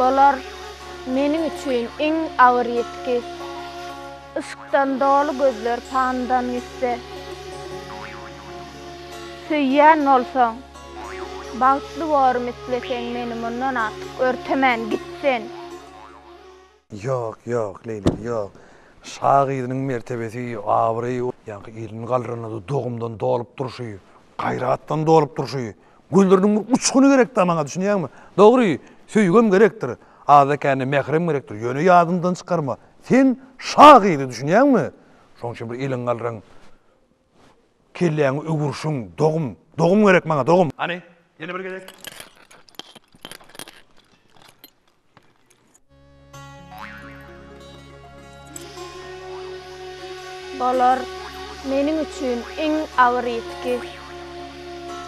Bolar meniň üçin iň agyr ýitgi. Yşkdan doly gözler panydan gitse. Söýýän bolsaň, bagtly borym isleseň meni mundan artyk örtemän git sen. Ýok, ýok, Leýlim, ýok. Şa gyzynyň mertebesi, abraýy, ýaňky elini galdyranda-da dogumdan dolup durşy, gaýratdan dolup durşy, gözleriniň bir uçguny gerek-dä maňa, düşünýäňmi? Dogry, söýgem gerekdir, azda-kände mähirem gerekdir, ýöne ýadyňdan çykarma, sen şa gyzy, düşünýäňmi? Şonuň üçin bir eliňi galdyran, kelläňi öwürşiň, dogum, dogum gerek maňa, dogum. Hany, ýene bir gezek. Bolar meniň üçin iň agyr ýitgi.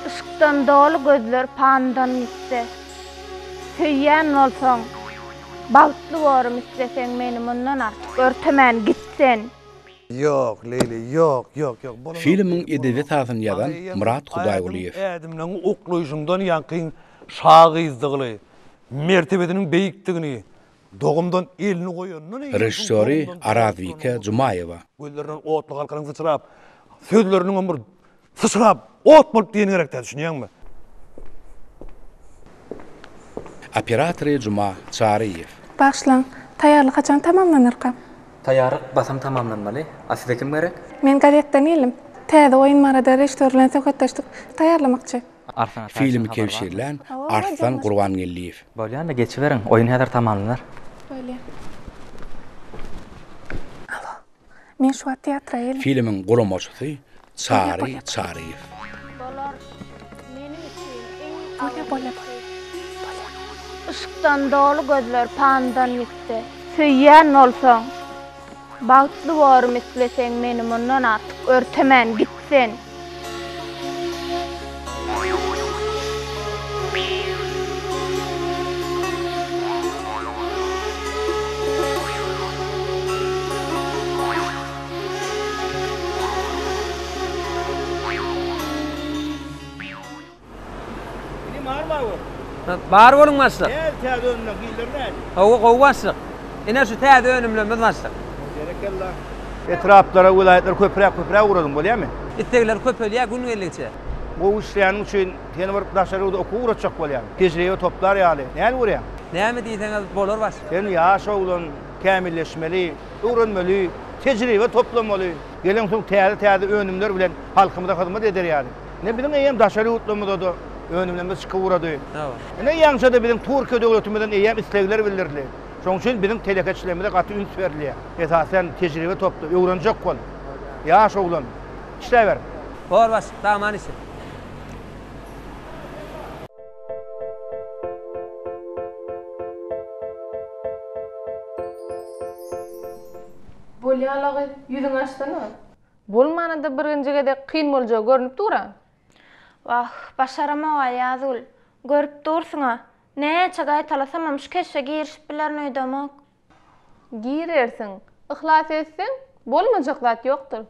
Yşkdan doly gözler panydan gitse. Söýýän bolsaň, bagtly borym isleseň meni mundan artyk örtemän git sen. Ýok, Leýli, ýok, ýok, ýok, bolanok Filmiň Leýli, edebi bolanok. esasyny Maňa ýazan eýýäm Myrat aýadyň Hudaýgulyýew. ädimleňi oklaýşyňdan ýaňkyň şa gyzdygyny, mertebesiniň beýikdigini, dogumdan elini goýandan eýýäm şoň Režissýory dogumdan dolap Arazbike duranyny Jumaýewa. Gözlerinden otly halkalaryň syçrap, sözleriniňem bir syçrap, ot bolup diýeni gerek däl, düşünýäňmi? Operatory Juma Çaryýew. Bagyşlaň, taýýarlyk haçan tamamlanarka? Taýýarlyk basym tamamlanmaly. A size kim gerek? Men gazetden geldim. Täze oýun barada režissýor bilen söhbetdeşlik taýýarlamakçy. Arslan Ataýewden Filmi habar barmy? kebşirlän Arslan Gurbangeldiýew. Bolýanda geçiberiň, oýun häzir tamamlanar. Bolýa. Alo. Men şu wagt teatra geldim. Filmiň guramaçysy Çary Çaryýew. Bolar meniň üçin iň Bolýa, agyr bolýa, ýitgi. bolýa. Bolýa. Yşkdan doly gözler panydan gitse. Söýýän bolsaň, bagtly borym isleseň meni mundan artyk örtemän git sen. Bar boluň başlyk. Näl täze önümler hilleri näl? Hawa gowy başlyk. Ine şu täze önümlerimiz başlyk. Berekella. Etraplara, welaýatlara köpräk köpräk ugradyň bolýamy? Islegler köpelýär gün geldigiçe. Gowy işleýäniň üçin seni bir daşary ýurda okuwa ugratjak bolýan. Tejribe toplar ýaly. Näl görýäň? Näme diýseňiz bolar başlyk. Sen ýaş oglan, kämilleşmeli, öwrenmeli, tejribe toplamaly. Geleňsoň täze-täze önümler bilen halkymyza hyzmat eder ýaly. Ine biziň eýýäm daşary ýurtlarymyzada önümlerimiz çykyp ugrady. Ine ýaňça-da biziň Türkiýe döwletimizden eýýäm islegler bildirildi. Şonuň üçin biziň telekeçilerimize gaty üns berilýär. Esasy sen tejribe topla, öwrenjek bol. Ýaş oglan, işläber. Bor başlyk, daman işi. Bolýa-la gyz, ýüzüňi açsana. Bolmanda birinji gezek kyn boljagy görnüp dur-a. Wah, başaramog-a Ýazgül. Görüp dursuň-a. Näçe gaýtalasamam şu keşbe girişip bilerin öýdemok. Girersiň. Yhlas etseň, bolmajak zat ýokdur.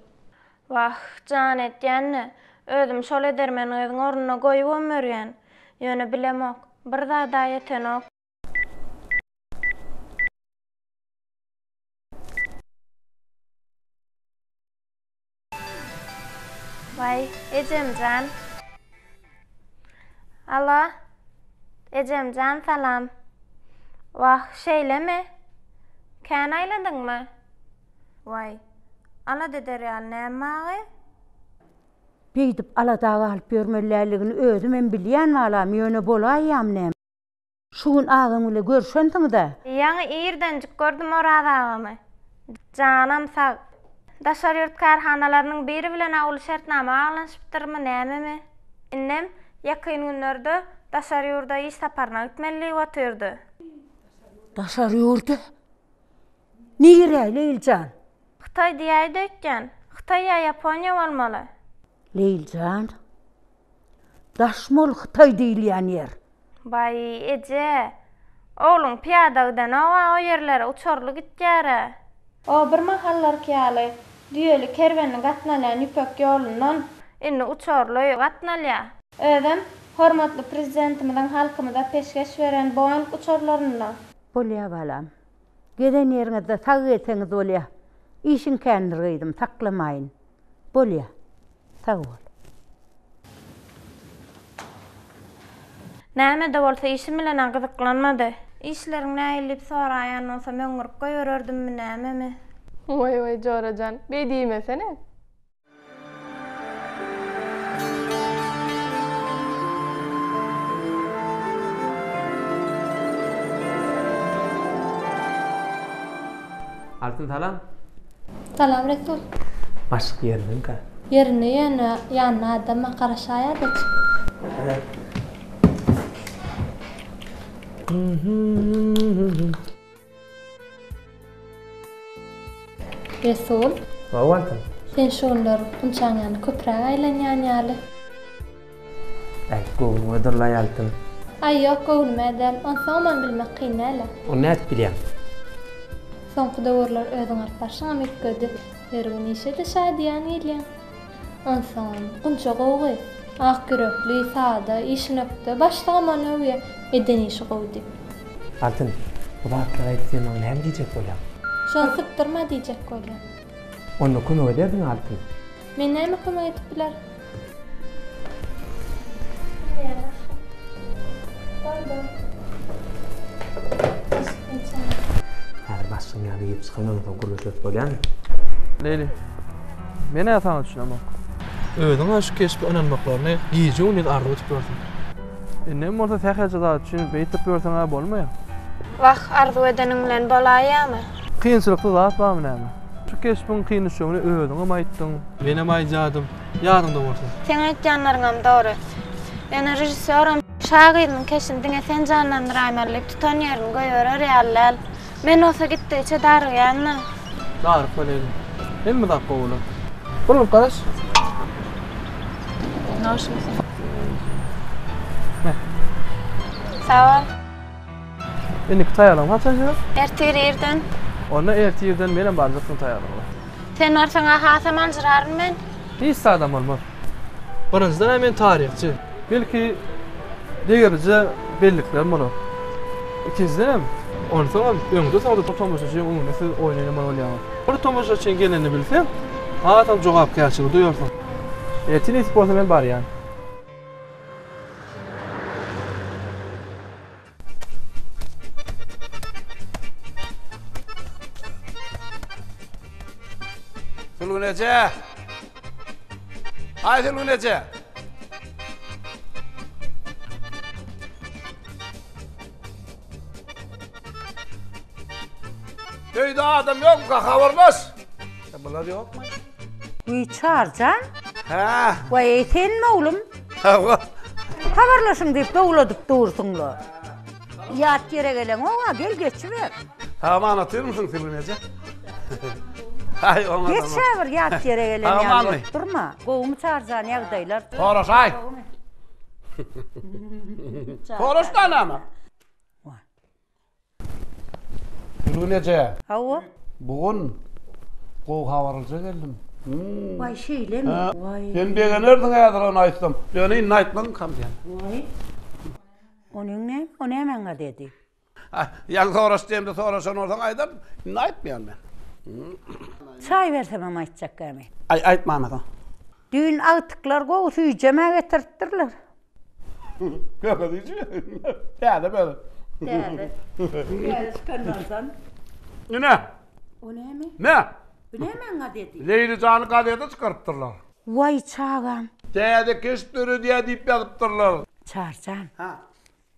Wah, jan etýän-de, özüm şol edermen gyzyň ornuna goýubam görýän. Ýöne bilemok, bir zad-a ýetenok. Waý, ejem jan. Alo, ejem jan, salam. Wah, şeýlemi? Kän aýladyňmy? Waý, alada eder ýaly näme bagy? Beýdip alada galyp ýörmeli däldigini özümem bilýän balam, ýöne bolaýýam näme? Şu gün agaň bile görşensiňiz-ä? Ýaňy irdenjik gördüm Oraz agamy. Janam sag. Daşary ýurt kärhanalarynyň biri bilen-ä uly şertnama baglanyşypdyrmy, nämemi? Indem, ýakyn günlerde daşary ýurda iş saparyna gitmeli diýip otyrdy. Daşary ýurda? Nirä, Leýlijan? Hytaý diýäýdi öýtýän. Hytaý ýa Ýaponiýa bolmaly. Leýlijan, daşmy ol Hytaý diýilýän ýer? Baý, eje, ogluň pyýada gidenog-a o ýerlere, uçarly gitýär-ä. O bir mahallarky ýaly düýeli kerwenli gatnalýan Ýüpek ýolundan indi uçarly gatnalýar. Özem hormatly Prezidentimiziň halkymyza peşgeş beren Boeing uçarlarynda. Bolýa balam. Gezen ýeriňizde sag gelseňiz bolýa. Işiň kändir gyzym, saklamaýyn. Bolýa. Sag bol. Näme-de bolsa işim bilen-ä gyzyklanmady. Işleriň nähili diýip soraýan bolsa möňňürip goýbererdimmi nämemi? Waý-waý jora jan, beý diýmesene. Altyn salam. Salam Resul. Başlyk ýerindemikä? Ýerinde ýöne ýanynda adam bar garaşaýada çyk. Resul. Hawa Altyn. Sen şu günler Gunçaň ýanyna köpräk aýlanýan ýaly. Äý, göwnüňe durlaý Altyn. Aý ýok, göwnüme däl. Onsoňam ony bilmek kyn däl-ä. Ony nädip bilýäň? Soňky döwürler özüň alyp barşyňam üýtgedi. Her gün işe-de şadyýan gelýäň. Onsoňam, Gunça gowy gyz. Ak ýürekli, sada, işine ökde, başlygam ony öwýär, eden işi gowy diýip. Altyn, bu zatlary aýdyp sen maňa näme diýjek bolýaň? Şony sypdyrma diýjek bolýan. Onda kömek ederdiň Altyn. Men näme kömek edip bilerin? Häzir başlygyň ýanyna girip çykaýyn ondan soň gürleşeris bolýamy? Leýli, men-ä saňa düşünemok. Özüň-ä şu keşbe ynanmaklaryny gije-gündiz arzuw edip ýörsüň. Indem bolsa sähelçe zat üçin beýdip ýörseň-ä bolmaýar. Wah, arzuw edeniň bilen bolaýýamy? Kynçylyksyz zat barmy näme? Şu keşbiň kyn düşjegini özüňem aýtdyň. Menem aýdýadym. Ýadyňda bolsa. Seň aýtýanlaryňam dogry. Ýöne režissýoram şa gyzynyň keşbini diňe sen janlandyraýmaly diýip tutan ýerini goýberer ýaly däl. Men bolsa gitdigiçe darygýan-da. Darykma Leýli. Hemme zat gowy bolar. Bir minut garaş. Sag bol. Indiki taýýarlygyň haçan jigim? Ertir irden. Onda ertir irden menem barjak seň taýýarlygyňa. Sen barsaň-a hasam aljyraryn men. Hiç zadam bolmaz. Birinjiden-ä men taryhçy. Belki degerlije belliklerim bolar. Ikinjidenem, onsoňam öňde-soňda tomaşaçynyň öňünde siz oýun oýnamaly bolýaňyz. Bir tomaşaçyň gelenini bilseň, hasam jogapkärçiligi duýarsyň. Ertir nesip bolsa men barýan. Sülgün eje! Aý Sülgün eje! Öýde adam ýokmyka habarlaş. Bular ýokmy? Wiý Çarjan. Hä? Waý senmi oglum? Hawa. Habarlaşyň diýip dowladyp dursuň-la. Ýat ýere geleňok-a, gel geçiber. Saman otyrmysyň Sülgün eje? Aý oňa. Geç-ä bir ýat ýere gelen ýaly bolup durma. Gowumy Çarjan ýagdaýlar? Soraşaý. Soraş-da näme? Sülgün eje. Hawa. Bu gün gowy habarlyja geldim. Waý şeýlemi? Waý. Sen begenerdiň häzir ony aýtsam. Ýöne indi aýtmadyňkam diýen. Waý. Onuň näme? O nämäň gazedi? Ýaňy soraş diýemde soraşan bolsaň aýdardym. Indi aýtmaýan men. Çaý bersemem aýtjak gämi. Aý aýtmanasaň. Düýn agtyklar gowy süýjem-ä getiripdirler. Köke süýji. Täze böyle. Täze. Täze çykandan soň. Ine. O näme? Ne? Bu nämäň gazeti? Leýli jany gazete çykarypdyrlar. Waý çagam. Täze keşp döredýär diýip ýazypdyrlar. Çarjan. Ha.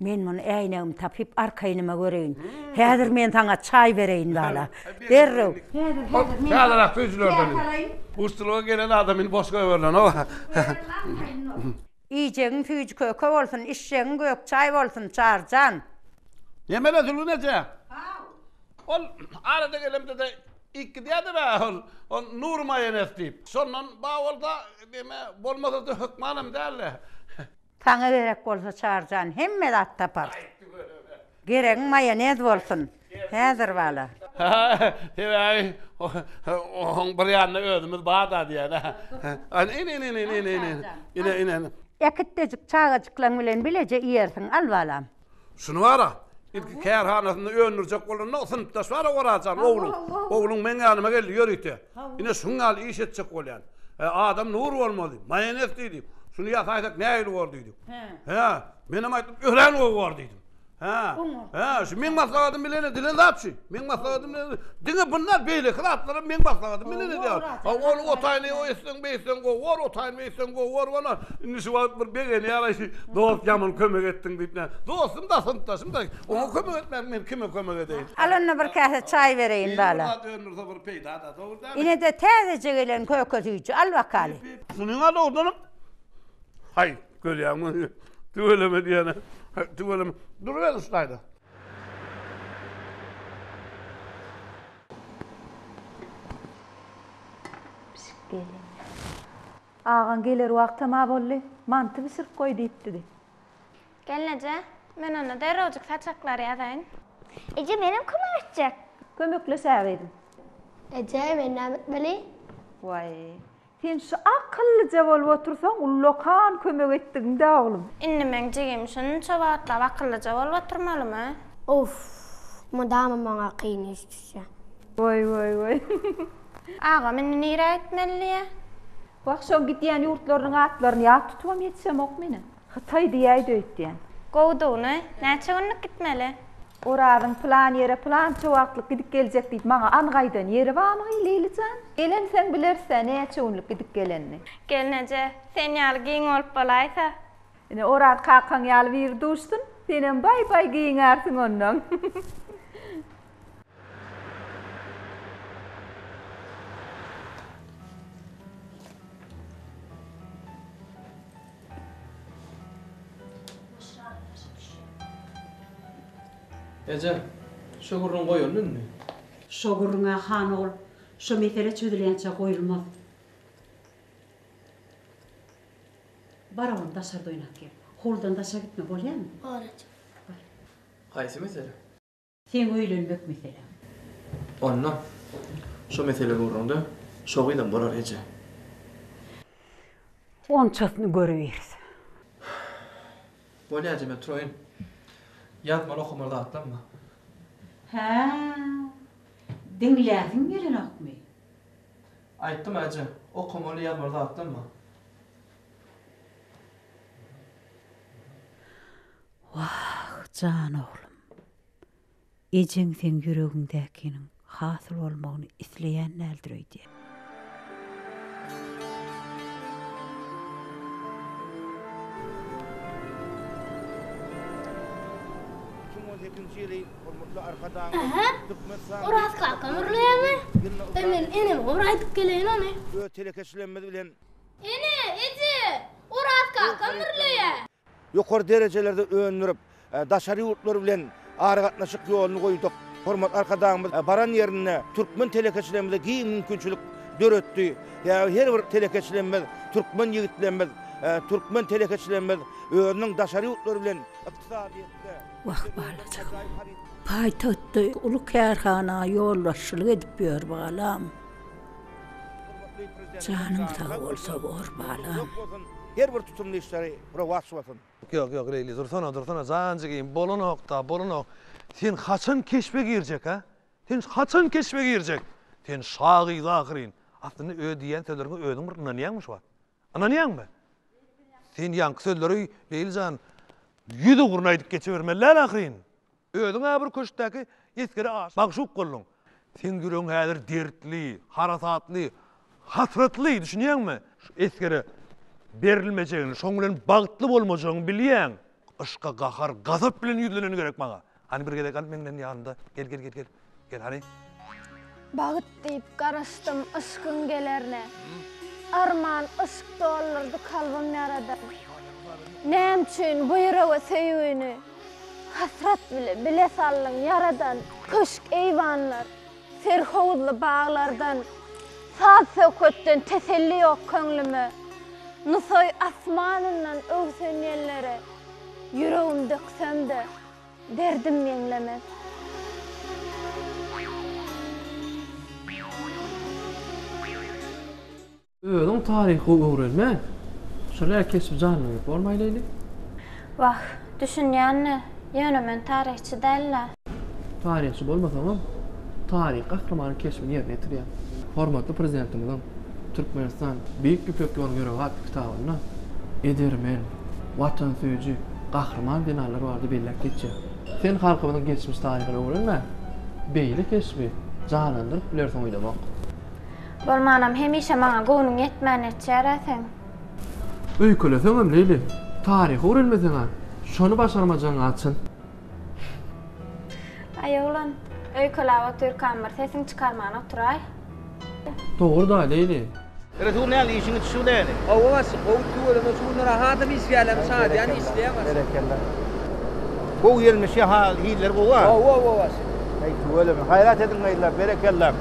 Men muny äýnegimi tapyp arkaýynyma göreýin. Häzir men saňa çaý bereýin bala. Derrew. Häzir, häzir men. Täzeräk süýjülerden. Buşluga gelen adam indi boş goýberilenok. Iýjegiň süýji-köke bolsun, içjegiň gök çaý bolsun, Çarjan. Nemele Sülgün eje? Ol arada gelemde-de iýip gidýärdi be, ol, ol Nury maýonez diýip. Şondan bar bolsa, neme, bolmasa-da hökmanam däl-de. Saňa gerek bolsa Çarjan hemme zat taparys. Geregiň maýonez bolsun. Häzir bala. Sebäbi oň bir ýanynda özümiz bar-da diýýän-ä. Ine, ine, ine, ine, ine, ine, ine. Äkitdejik çagajyklaň bilen bileje iýersiň, al balam. Şuny bar-a. Ilki kärhanasynda öndürjek bolanda synpdaş bar Orazjan ogluň. Ogluň meň ýanyma geldi ýörite. Ine şuň ýaly iş etjek bolýan. Adam nur bolmaly. Maýonez diýdi. Şuny ýasaýsak nähili bor diýdi. Hä, menem aýtdym, örän gowy bor diýdim. Hä. Hä, şu meň maslahatym bilen edilen zat şu. Meň maslahatym bilen diňe bunlar beýleki zatlaram meň maslahatym bilen edýär. Ha, ol o taýyny o etseň, beýtseň gowy bor, o taýyny beýtseň gowy bor bolar. Indi şu wagt bir begenýär, aý, dost ýaman kömek etdiň diýip. Nä, dostum da, synpdaşym da, oňa kömek etmän men kime kömek edeýin? Al onda bir käse çaý bereýin bala. Bir zat öndürse bir peýda-da, dogry dälmi? Ine-de täzeje gelen köke süýji, al bakaly. Munyň-a dogrudanam, haý, Görýäňmi? Tüweleme diýene. Tüweleme. Duruber şu taýda. Bişip gelýän. Agaň geler wagtam-a boldy. Manty bişirip goý diýipdidi. Gelneje, men onda derrewjik saçaklary ýazaýyn. Eje menem kömek etjek. Kömekleş-ä gyzym. Eje men näme etmeli? Waý, Sen şu akyllyja bolup otursaň ullakan kömek etdigiň-dä oglum. Indi meň jigim şunça wagtlap akyllyja bolup oturmalymy? Uff, mydama maňa kyn iş düşýär. Goý goý goý. Agam indi nirä gitmeli diýýä? Wah şoň gidýän ýurtlarynyň atlaryny ýat tutubam ýetişemok men-ä. Hytaý diýäýdi öýtýän. Gowudygyny, näçe günlük gitmeli? Orazyň pylan ýere pylança wagtlyk gidip geljek diýip maňa anyk aýdan ýeri barmy, Leýli jan? Gelenseň bileris-dä näçe günlük gidip gelenini. Gelneje, sen ýaly giň bolup bolaýsa. Ine, Oraz kakaň ýaly biri duşsun, senem baý-baý giňärsiň onnoň. Eje, şo gürrüň goýuldy indi. Şo gürrüň-ä han ogul, şo mesele çözülýänçä goýulmaz. Bar oglum, daşarda oýnap gel. Howludan daşa gitme, bolýamy? Bor eje. Bar. Haýsy mesele? Seň öýlenmek meseläň. Onda, şo mesele gürrüňde şo gyzam bolar eje. Onçasyny görübiris. Bolýa eje men turaýyn. Ýazmaly okamaly zatlam bar. Hä, diňläsiň gelenokmy? Aýtdym eje, okamaly ýazmaly zatlam bar. Wah, jan oglum. Ejeň seň ýüregiňdäkiniň hasyl bolmagyny isleýän däldir öýdýän. Ähä, Oraz kakam urlaýamy? Eý, men eneme bir aýdyp geleýin ony. Öz telekeçilerimiz bilen. Ene, eje, Oraz kakam urlaýa. Ýokary derejelerde öndürip, daşary ýurtlar bilen aragatnaşyk ýoluny goýduk. Hormatly Arkadagymyz baran ýerinde türkmen telekeçilerimize giň mümkinçilik döretdi. Sebäbi her bir telekeçilerimiz, türkmen ýigitlerimiz, türkmen telekeçilerimiz özüniň daşary ýurtlar bilen ykdysadyýetde Wah, balajygym, paýtagtda uly kärhana ýolbaşçylyk edip ýör, balam. Janyň sag bolsa bor, balam. Her bir tutumly işleri rowaç bolsun. Ýok ýok Leýli dursana dursana jan jigim bolanokda bolanok sen haçan keşbe girjek a sen haçan keşbe girjek sen şa gyzy ahyryn aslynda öz diýýän sözleriňe özüň bir ynanýaňmy şu wagt ynanýaňmy sen ýaňky sözleri Leýli jan ýüz ugruna aýdyp geçibermeli däl ahyryn Özüň-ä bir köşkdäki esgere aşyk, magşuk bolduň. Seň ýüregiň häzir dertli, harasatly, hasratly, düşünýäňmi? Şu esgere berilmejegini, şoň bilen bagtly bolmajagyňy bilýäň. Yşka gahar, gazap bilen ýüzlenen gerek maňa. Hany bir gezek al meňden ýanynda. Gel, gel, gel, gel. Gel hany. Bagt diýip garaşdym yşkyň gelerine, Arman yşk doldurdy kalbym ýaradan. Näme üçin bu ýürege söýgini Hasrat bile bile saldyň Ýaradan? Köşk-eýwanlar, serhowuzly baglardan, Saz-söhbetden teselli ýok köňlüme. Nusaý asmanyndan öwsen ýellere Ýüregim döksem-de, Derdim ýeňlemez. Özüň taryhy gowy öwrenmän, şol ýaly keşbi janlandyrmak bolmaýlaýly. Wah, düşünýän-le. Ýöne men taryhçy däl-le. Taryhçy bolmasaňam, taryhy gahrymanyň keşbini ýerine ýetirýäň. Hormatly Prezidentimiziň Türkmenistan, Beýik Ýüpek ýolunyň ýüregi atly kitabynda edermen, watansöýüji, gahryman zenanlar barada belläp geçýär. Sen halkymyzyň geçmiş taryhyny öwrenmän, beýle keşbi janlandyryp bilersiň öýdemok. Bolmanam hemişe maňa göwnüň ýetmän etýär-ä seň. Öýkeleseňem Leýli, taryhy öwrenmeseň-ä, şony başarmajagyň-a çyn. Aý oglan, öýkeläp otyrkam bir sesiňi çykarman oturaý. Dogry-da, Leýli. Resul näl işiň içişi näli? Hawa başlyk, gowy tüweleme şu günler hasam işgärlerimiz şadyýan işleýär başlyk. Berekella. Gowy ýelmeşýär ha hilleri gowy a. Hawa hawa başlyk. Eý tüweleme. Haýrat ediň gyzlar berekella.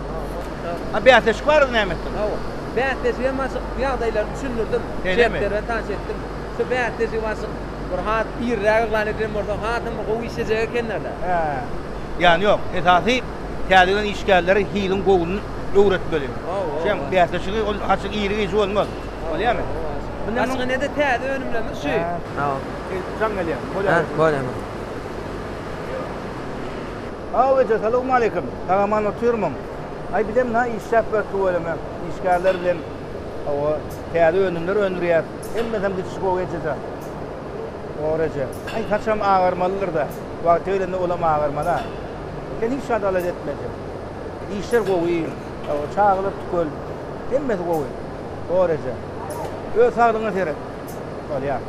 A bäsleşik barada näme etdiň? Hawa. Bäsleşigem başlyk ýagdaýlaryny düşündirdim. Şeýlemi? Şertleri bilen tanyş etdim. Şu bäsleşigi başlyk bir has irräk yglan edilen bolsa hasam bir gowy işlejek ekenler-dä. Hä. Ýany ýok. Esasy täze gelen işgärlere hiliň gowuny öwretmeli. Şem bäsleşigi ol haçan iri gijä bolmaz. Bolýarmy? Başga ne-de täze önümlerimiz şu. Jaň gelýär. Bolýar. Bolýar. Haw eje, salowmaleýkim. Sag-aman otyrmyň? Aý bizem na işläp ýörüs tüweleme. Işgärler bilen hawa täze önümler öndürýäs. Hemmesem gidişi gowy ejejan. Bor eje. Aý saçam agarmalydyr-da. Wagty gelende olam agarmaly-a. Sen hiç zat alada etme eje. Işler gowy, çagalar tükel, hemmesi gowy. Bor eje. Öz saglygyňa seret. Bolýar.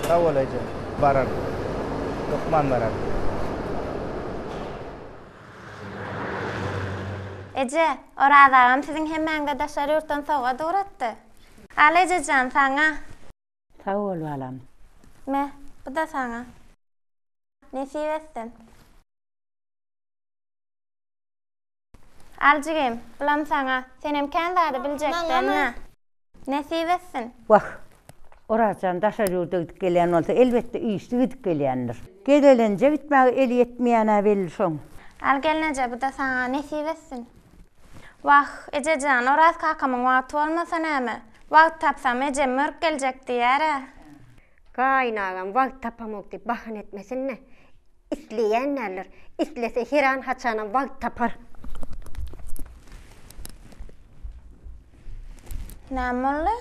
Sag bol eje. Bararyn. Hökman bararyn. Eje, Oraz agam siziň hemmäňize daşary ýurtdan sowgat ugratdy. Al ejejan, saňa. Sag bol balam. Me, bu-da saňa. Nesip etsin. Al jigim, bulam saňa. Senem kän zady biljekden-ä. Nesip etsin. Wah, Orazjan daşary ýurda gidip gelýän bolsa, elbetde, işli gidip gelýändir. Gezelenje gitmäge eli ýetmeýän-ä belli şoň. Al gelneje, bu-da saňa. Nesip etsin. Wah, eje jan, Oraz kakamyň wagty bolmasa näme? Wagt tapsam, ejemi görüp geljek diýýär-ä. Gaýynagam wagt tapamok diýip bahana etmesin-de. Isleýän däldir. Islese heran-haçanam wagt tapar. Näme boldy?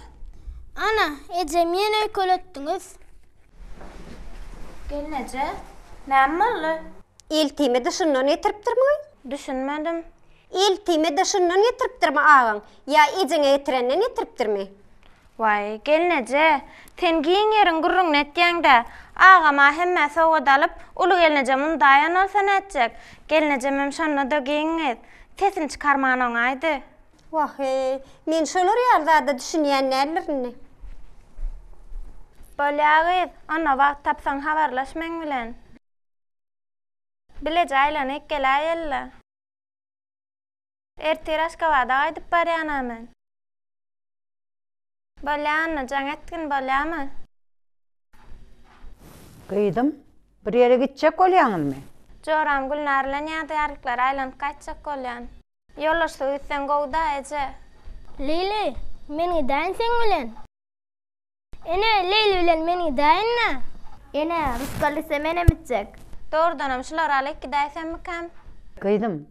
Ana, ejemi ýene öýkeletdiňiz. Gelneje, näme boldy? Eltime daşyndan getiripdirmi gyz? Düşünmedim. Eltime daşyndan getiripdirmi agaň? Ýa ejeňe getirenden getiripdirmi? Waý, gelneje, sen giň ýeriň gürrüňini etýäň-dä. Agam-a hemmä sowgat alyp, uly gelnejem undaýan bolsa nätjek? Gelnejemem şonda-da giň gyz. Sesini çykarman oňaýdy. Wah-eý, men şolar ýaly zada düşünýän däldirin-le. Bolýa gyz, onda wagt tapsaň habarlaş meň bilen. Bileje aýlanyp geläýeli-le. Ertir Aşgabada gaýdyp barýan-a men. Bolýa onda, jaň etgin, bolýamy? Gyzym, bir ýere gitjek bolýaňyzmy? Joram Gülnar bilen ýadygärliklere aýlanyp gaýtjak bolýan. Ýoldaşsyz gitseň gowy-da, eje. Leýli, men gidäýin seň bilen. Ene, Leýli bilen men gidäýin-dä. Ene, rysgal etse menem gitjek. Dogrudanam şulary alyp gidäýsemmikäm? Gyzym,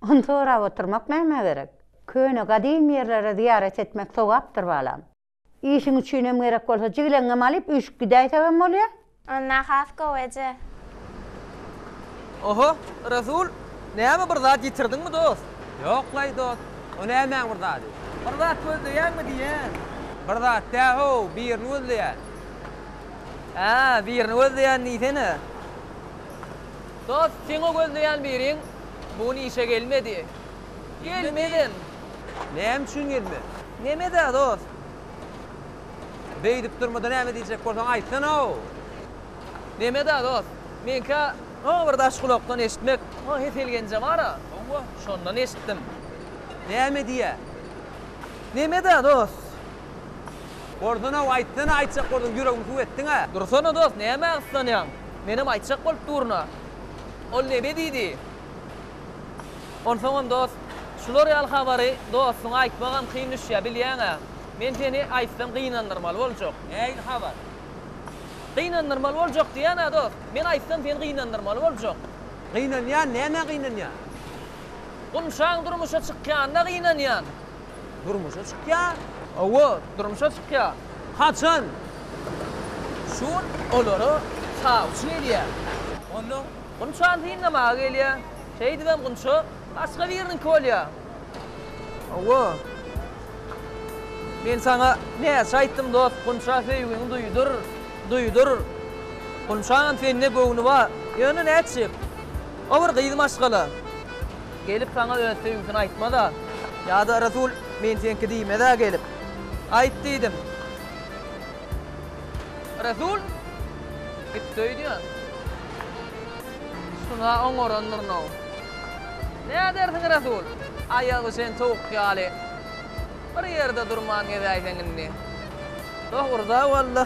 ony sorap oturmak nämä gerek? Köne gadym ýerlere zyýarat etmek sogapdyr, balam. Işiň üçinem gerek bolsa jigileňňem alyp üýşüp gidäýsegem bolýa. Onda has gowy eje. Oho, Resul, näme bir zat ýitirdiňmi dost? Ýok-laý dost, o nämäň bir zady? Bir zat gözleýäňmi diýýän. Bir zat dä-how, birini gözleýän. Hä, birini gözleýän diýsene. Dost, seň o gözleýän biriň bu gün işe gelmedi. Gelmedem. Näme üçin gelmedi? Neme-dä dost? Beýdip durma-da näme diýjek bolsaň aýtsana-ow! Neme-dä dost, meňkä o bir daş gulakdan eşitmek, o Hesel genje bar-a, hawa, şondan eşitdim. Näme diýýä? Neme-dä dost? Borsana-ow, aýtsana, aýtjak bolsaň ýüregimi suw etdiň-ä. Dursana dost, nämä gyssanýaň? Menem aýtjak bolup durun-a. Ol neme diýdi? Onsoňam dost, şular ýaly habary dostuňa aýtmagam kyn düşýä, bilýäň-ä. Men seni aýtsam gynandyrmaly boljak. Nähili habar? Gynandyrmaly boljak diýýän-ä dost. Men aýtsam seni gynandyrmaly boljak. Gynanýan, nämä gynanýan? Gunçaň durmuşa çykýanyna gynanýan. Durmuşa çykýar? Hawa, durmuşa çykýar. Haçan? Şu gün olara sawçy gelýär. Onnoň? Gunçany synlamaga gelýär. Şeýdibem Gunça başga biriniňki bolýar. Hawa. Men saňa näçe aýtdym dost, Gunça söýgiňi duýdur, duýdur. Gunçaňam sende göwni bar. Ýöne nätjek? O bir gyz maşgala. Gelip saňa öz söýgüsini aýtmaz-a. Ýa-da Resul men seňki diýmez-ä gelip. Aýt diýdim. Resul gitdi öýdýän. Şuna oňarandyryn-ow. Nädersiň Resul, aýagy bişen towuk ýaly bir ýerde durman gezäýseň indi. Dogry-da walla.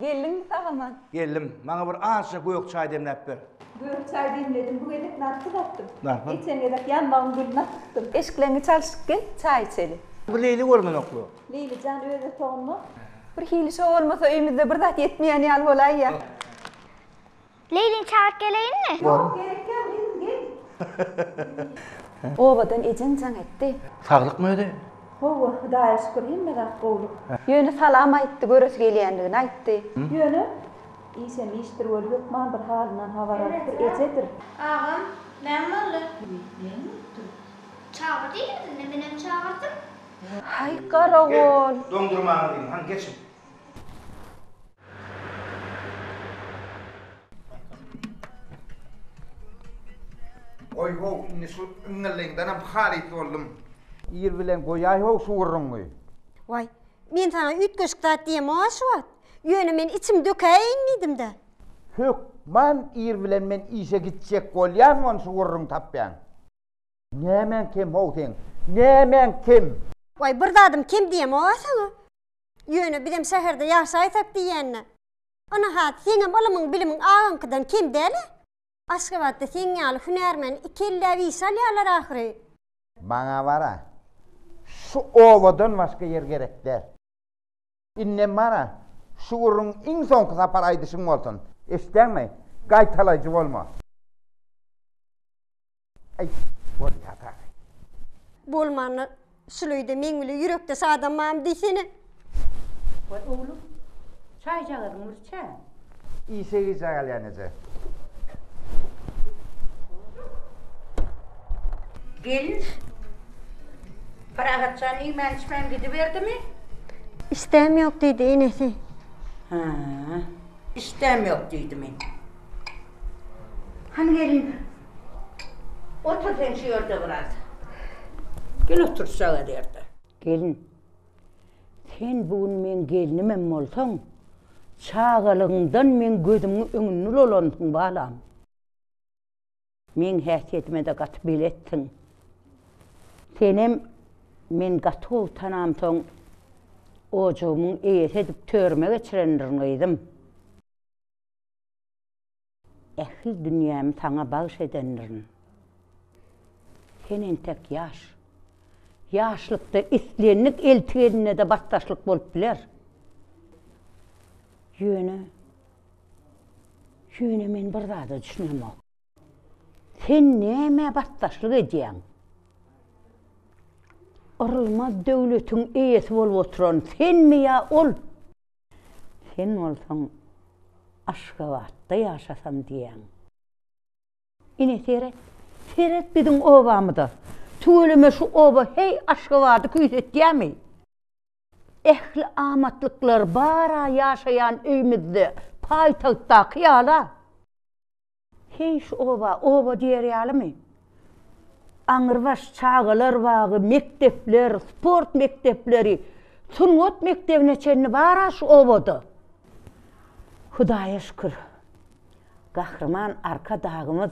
Geldiňmi sag-aman? Geldim. Maňa bir azja gök çaý demläp ber. Gök çaý demledim, bu gezek narpyz atdym. Narpyz? Geçen gezek ýanmagyň gülüni atypdym. Eşikleňi çalşyp gel, çaý içeli. Bu Leýli görnenokly. Leýli jan öz otagynda. Bir hili şo bolmasa öýümizde bir zat ýetmeýän ýaly bolaýýa. Leýlini çagyryp geleýinmi? Ýok, gerek däl, gyzym, gel. Obadan ejeň jaň etdi. Saglykmy özi? Hawa, Hudaýa şükür, hemme zat gowulyk. Ýöne salam aýtdy, göresi gelýändigini aýtdy. Ýöne, işem işdir weli, hökman bir halyndan habar alyp bir ejedir. Agam, näme boldy? Näme bolupdyr? Çagyr diýdiňiz, indi menem çagyrdym. Haý, garagol! Gel, doňdurmaňy diýiň, hany geçiň. Goý-how, indi şu yňňyllyňdanam halys boldum. Ir bilen goýaý-how şu gürrüňi. Waý, men saňa üýtgeşik zat diýemog-a şu wagt. Ýöne men içimi dökäýeýin diýdim-dä. Hökman ir bilen men işe gitjek bolýan ony şu gürrüňi tapýaň. Nämäň kem-how seň? Nämäň kem? Waý, bir zadym kem diýemog-a saňa. Ýöne bizem şäherde ýaşaýsak diýýän-dä. Ynha, seňem ylymyň-bilimiň agaňkydan kem däl-ä. Aşgabatda seň ýaly hünärmeni ikelläp işe alýarlar ahyry. Maňa bar-a, şu obadan başga ýer gerek däl. Indem bar-a, şu gürrüň iň soňky sapar aýdyşyň bolsun. Eşidýäňmi? Gaýtalaýjy bolma. Aý, bolýa dagy. Bolmanda şul öýde meň bile ýürekdeş adam barmy diýsene. Waý oglum, çaýjagazyň bir içä. Işe gijä galýan eje. Gelin, Parahatjan iýmän-içmän gidiberdimi? Işdäm ýok diýdi enesi. Hä, işdäm ýok diýdimi? Hany gelin, otur sen şu ýerde biraz. Gel otur şujaga ýerde. Gelin, sen bu gün meň gelnimem bolsaň, çagalygyňdan meň gözümiň öňünde ulalansyň balam. Meň häsiýetime-de gaty beletsiň. Senem men gaty gowy tanamsoň, ojagymyň eýesi edip törüme geçirendirin gyzym. Ähli dünýämi saňa bagyş edendirin. Sen entek ýaş. Ýaşlykda islendik elti geline-de basdaşlyk bolup biler. Ýöne, ýöne men bir zada düşünemok. Sen nämä basdaşlyk edýäň? Yrylmaz döwletiň eýesi bolup oturan senmi ýa ol? Sen bolsaň Aşgabatda ýaşasam diýýäň. Ine seret, seret biziň obamyza. Tüweleme şu oba heý Aşgabady küýsetýämi? Ähli amatlyklar bar-a ýaşaýan öýmüzde, paýtagtdaky ýaly-a. Heý, şu oba, oba diýer ýalymy? Aňrybaş çagalar bagy, mekdepler, sport mekdepleri, sungat mekdebine çenli bar-a şu obada. Hudaýa şükür, Gahryman Arkadagymyz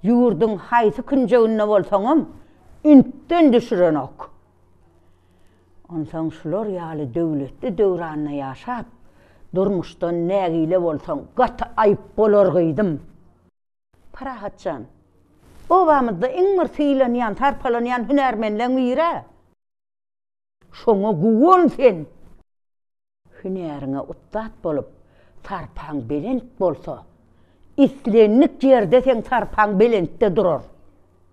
ýurduň haýsy künjeginde bolsaňam, ünsden düşürenok. Onsoň şular ýaly döwletli döwranda ýaşap, durmuşdan nägile bolsaň, gaty aýyp bolar gyzym. Parahat jan, obamyzda iň bir sylanýan, sarpalanýan hünärmenleň biri-ä. Şoňa guwan sen! Hünäriňe ussat bolup, sarpaň belent bolsa, islendik ýerde seň sarpaň belentde durar.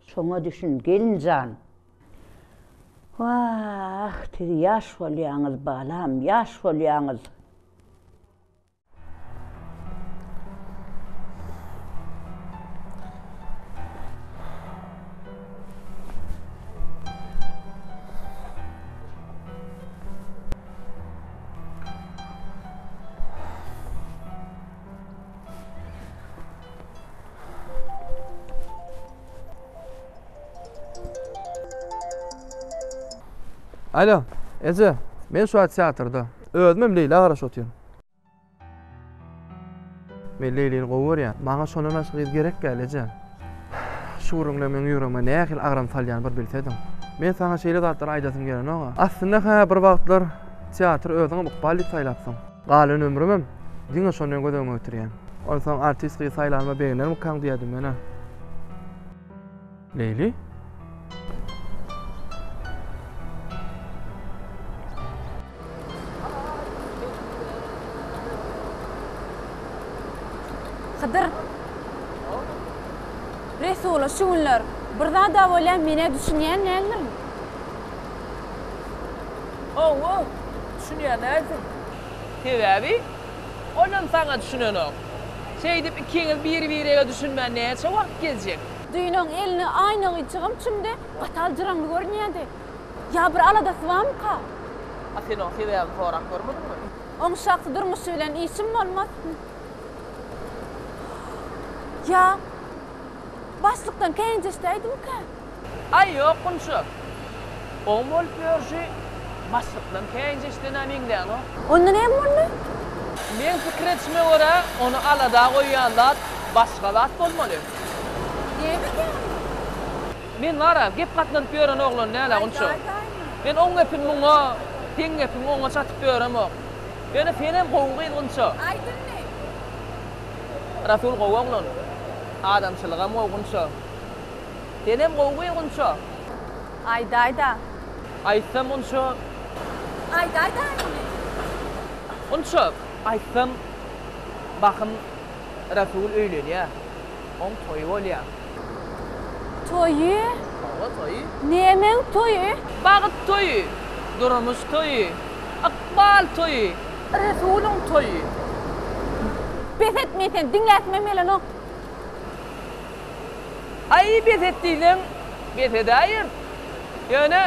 Şoňa düşün, gelin jan. Wah, siz ýaş bolýaňyz, balam, ýaş bolýaňyz. Alo, eje, men şu wagt teatrda. Özümem Leýla garaşyp otyryn. Men Leýlini gowy görýän. Maňa şondan başga gyz gerek däl, eje. Şu gürrüňler meň ýüregime nähili agram salýany bir bilsediň. Men saňa şeýle zatlary aýdasym gelenok-a. Aslynda-ha bir wagtlar teatry özüňem ykbal diýip saýlapsyň. Galan ömrümem diňe şondan göz öňüme getirýän. Onsoň artist gyzy saýlanyma begenermikaň diýýärdim men-ä. Leýli? Hydyr. Resula şu günler bir zad-a bolýar, men-ä düşünýän däldirin. Hawa, düşünýän dälsiň. Sebäbi olam saňa düşünenok. Şeýdip ikiňiz bir-birege düşünmän näçe wagt gezjek? Düýn oň eline aýnagy jygym çümdi, gaty aljyraňly görünýärdi. Ýa bir aladasy barmyka? A sen oň sebäbini sorap görmediňmi? Oň şahsy durmuşy bilen işim bolmaz. Ýa başlykdan käýinjeşdäýdimikä? Aý, ýok, Gunça. Oň bolup ýörşi başlykdan käýinjeşden-ä meňzänok. Onda näme boldy? Meň pikir edişime görä, ony alada goýýan zat başga zat bolmaly. Näme diýýäň? Men bar-a, gep gatnadyp ýören oglan däl-ä, Gunça. Men oň gepini muňa, seň gepiňi oňa çatyp ýöremok. Ýöne senem gowy gyz, Gunça. Aýt indi. Rasul gowy oglan. Adamçylygam gowy, Gunça. Senem gowy gyz, Gunça. Aýdaý-da. Aýtsam, Gunça. Aýdaý-da indi. Gunça, aýtsam, bahym Rasul öýlenýär. Oň toýy bolýar. Toýy? Hawa, toýy. Nämäň toýy? Bagt toýy, durmuş toýy, ykbal toýy, Resulyň toýy. Bes et, men seni diňläsimem gelenok. Aý, bes et diýseň, bes edäýeris. Ýöne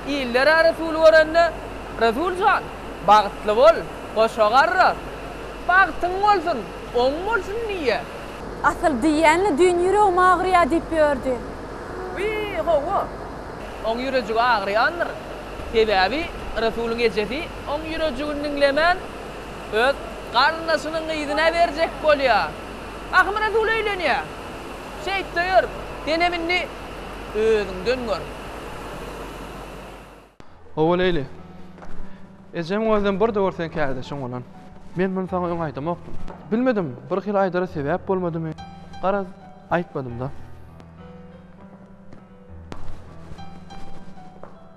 iller-ä Resuly görende, Resul jan, bagtly bol, goşa garra, bagtyň bolsun, oň bolsun diýýä. Asyl diýýänle düýn ýüregim agyrýa diýip ýördi. Wiý, hawa. Oň ýürejigi agyrýandyr. Sebäbi Resulyň ejesi oň ýürejigini diňlemän, öz garyndaşynyň gyzyna berjek bolýa. Ahym Resul öýlenýä. Şeýt-de ýör. Senem indi özüňden gör. Hawa, Leýli. Ejemiň özem bir döwür seň kärdeşiň bolan. Men muny saňa öň aýdamokdym. Bilmedim, bir hili aýdara sebäp bolmadymy, garaz, aýtmadym-da.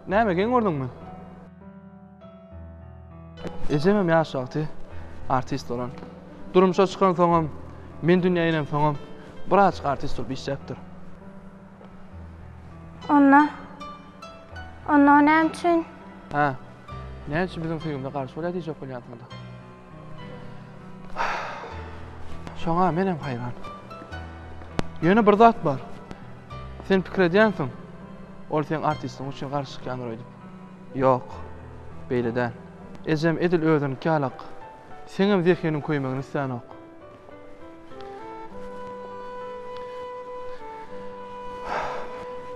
Näme, geň gördüňmi? Ejemem ýaş wagty artist bolan. Durmuşa çykansoňam, men dünýä inemsoňam birazjyk artist bolup işläpdir. Onda, onda o näme üçin? Hä, näme üçin biziň söýgimize garşy bolýar diýjek bolýansyň-da. Şoňa menem haýran. Ýöne bir zat bar. Sen pikir edýänsiň, ol seň artistligiň üçin garşy çykýandyr öýdüp. Ýok, beýle däl. Ejem edil özüniňki ýalak. Seňem zehiniň köýmegini islänok.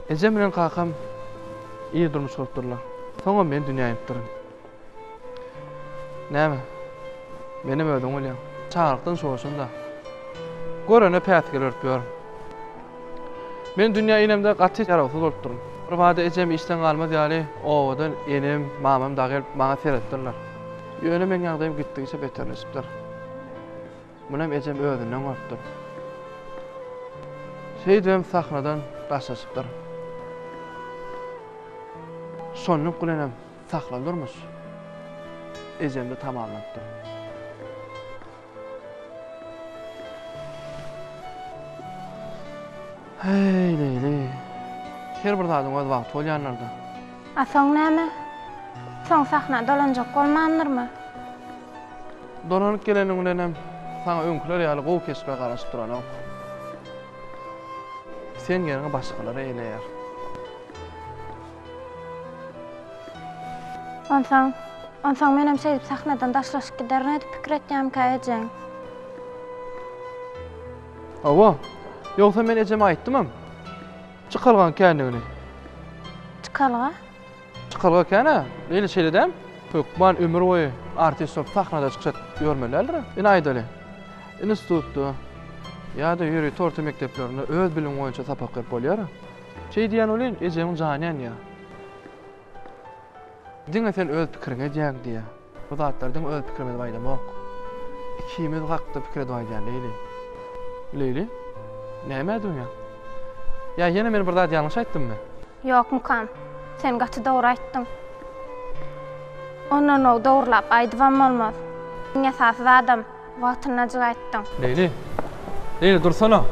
Ejem bilen kakam ir durmuş gurupdyrlar. Soňam men dünýä inipdirin. Näme? Menem özüň bilýäň. Çagalykdan şoşun-da. Görene päsgel berip ýörün. Men dünýä inemde gaty ýarawsyz bolupdyryn. Birbada ejem işden galmaz ýaly obadan enem, mamam dagy gelip maňa seredipdirler. Ýöne meň ýagdaýym gitdigiçe beterleşipdir. Munam ejem özünden görüpdir. Şeýdibem sahnadan daşlaşypdyr. Şonluk bilenem sahnaly durmuş ejemde tamamlanypdyr. Heý, Leýli. Her bir zadyň öz wagty bolýandyr-da. A soň näme? Soň sahna dolanjak bolmandyrmy? Dolanyp geleniň bilenem saňa öňküler ýaly gowy keşbe garaşyp duranok. Seň ýeriňi başgalar eýeleýär. Onsoň, onsoň menem şeýdip sahnadan daşlaşyp giderin öýdüp pikir etýärmikä ejeň? Hawa. Ýogsa men ejeme aýtdymam. Çykalgaň kändigini. Çykalga? Çykalga kän-ä. Leýli şeýle dämi? Hökman ömür boýy artist bolup sahnada çykyş edip ýörmeli däldir-ä. Ine aýdaly. Institutda ýa-da ýörite orta mekdeplerinde öz bilimiň boýunça sapak berip bolýar-a. Şeý diýýän welin, ejemiň jany ýanýar. Diňe sen öz pikiriňi edýäň diýýär. Bu zatlary diňe öz pikirim edip aýdamok. Ikimiz hakda pikir edip aýdýan, Leýli. Leýli? Näme edýäň? Ýa ýene men bir zat ýalňyş aýtdymmy? Ýok, Mukam. Sen gaty dogry aýtdyň. Ondan gowy dogrulap aýdybam bolmaz. Iň esasy zadam, Wagtyndajyk aýtdyň. Leýli! Leýli, dursana!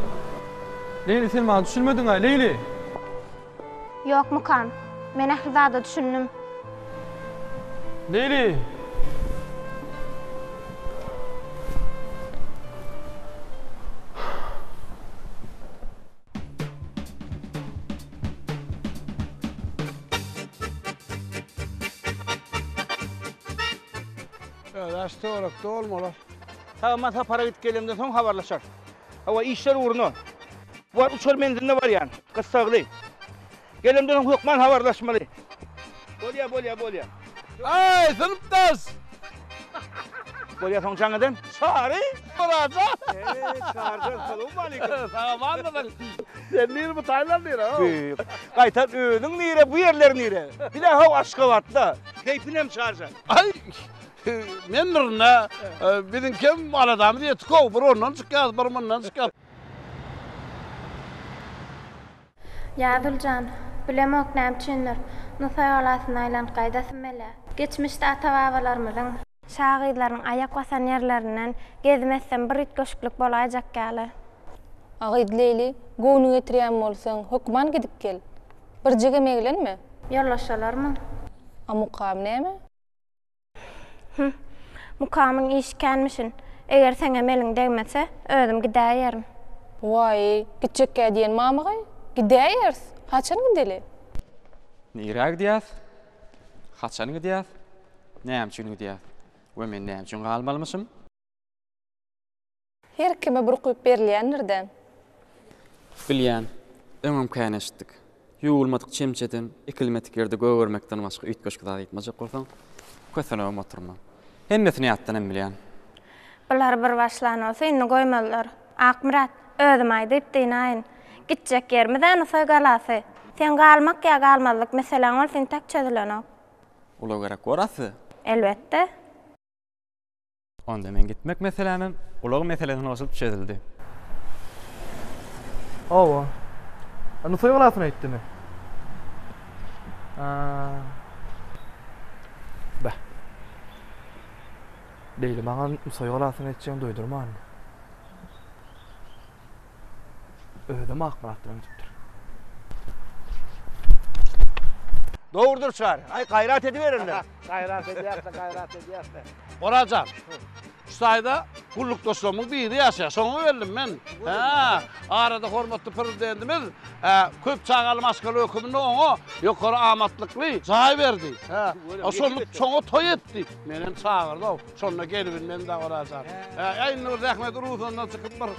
Leýli, sen maňa düşünmediň-aý, Leýli! Ýok, Mukam. Men ähli zada düşündim. Leýli! Daş töwerekde bolmaly. Sag sapara gidip gelemden soň habarlaşarys. Hawa, işler ugruna. Bu wagt uçar menziline barýan. Gyssagly. Gelemden soň hökman habarlaşmaly. Bolýa, bolýa, bolýa. Aý, synpdaş! Bolýa soň jaň eden. Çary! Myratjan! Eý, Çaryjan, salowmaleýkim. Sag amanmysyň? Sen nire bu taýlar nire? Gaýtam özüň nire, bu ýerler nire? Biz-ä how Aşgabatda. Keýpinem Çaryjan. Aý, men nirinde? Biziňkem aladamyz ýetik-ow, bir ondan çykýas, bir mundan çykýas. Ýazuljan, bilemok näme üçindir, Nusaý galasyna aýlanyp gaýdasym gelýär. Geçmişde ata-babalarymyzyň, şa gyzlarynyň aýak basan ýerlerinden gezim etsem bir üýtgeşiklik bolaýjak ýaly. A gyz Leýli, göwnüňe getirýän bolsaň, hökman gidip gel. Birjigem eglenme. Ýollaşalarmy? A Mukam näme? Hüm. Mukamyň işi känmişin. Eger seňem eliň degmese, özüm gidäýerin. Waý, gitjekkä diýen mamygaý? Gidäýeris. Haçan gideli? Nirä gidýäs? Haçan gidýäs? Näme üçin gidýäs? We men näme üçin galmalymyşym? Her kime bir ukyp berilýändir-dä. Bilýän. Öňem kän eşitdik. Ýuwulmadyk çemçeden ekilmedik ýerde gögermekden başga üýtgeşik zat aýtmajak bolsaň, kösenibem oturma. Hemmesini ýatdan hem bilýän. Bular bir başlan bolsa indi goýmazlar. Akmyrat, özüm aýdyp dynaýyn. Gitjek ýerimiz-ä Nusaý galasy. Seň galmak ýa galmazlyk meseläň ol entek çözülenok. Ulag gerek bor-a size? Elbetde. Onda meň gitmek meselämem ulag meselesine goşulyp çözüldi. Hawa. Nusaý galasyna gitdimi? A. Beh. Leýli maňa Nusaý galasyna gitjegini duýdurmandy. Özem Akmyrat bilen gidipdir. Dogrudyr Çary. Aý gaýrat ediberenler. Gaýrat edýäs-de, gaýrat edýäs-de. Oraz jan, şu taýda gullukdaşlarymyň biri ýaşaýar. Şoňa geldim men. Hä, arada hormatly Prezidentimiz köp çagaly maşgala höküminde oňa ýokary amatlykly jaý berdi. Hä, şonda şoňa toý etdi. Menem çagyrdy-ow. Şonda gelibilmem-dä Oraz jan. Hä, indi bir zähmet rugsatyndan çykyp bir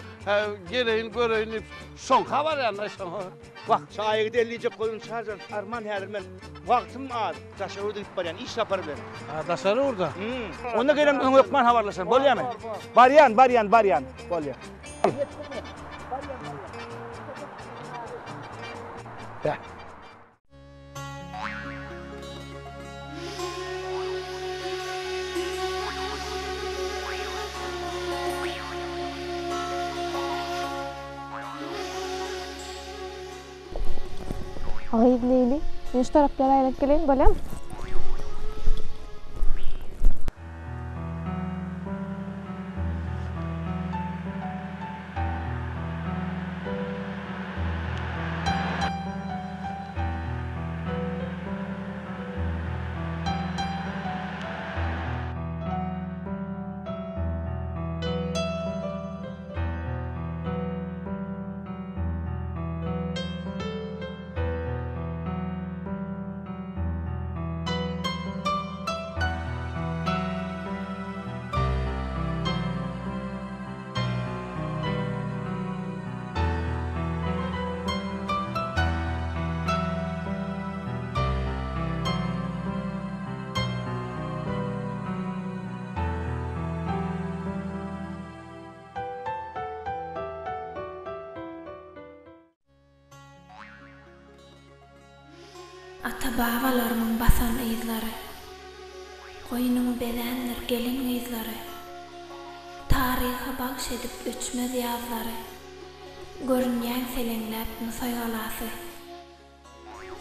geleýin, göreýin diýip, şoňka barýan-da, şoňa. Wah, çaýa gideli diýjek boldum Çarjan, arman häzir men wagtym az, daşary ýurda gidip barýan, iş sapary bilen. Ha, daşary ýurda? Hum. Onda gelemde soň hökman habarlaşaryn, bolýamy? Barýan, barýan, barýan. Bolýa. Beh. Gyz Leýli, men şu taraplara aýlanyp geleýin, bolýamy? Ata-babalarymyň basan yzlary. Goýnuňy bezändir gelin-gyzlary. Taryha bagş edip öçmez ýazlary. Görünýäň seleňläp Nusaý galasy.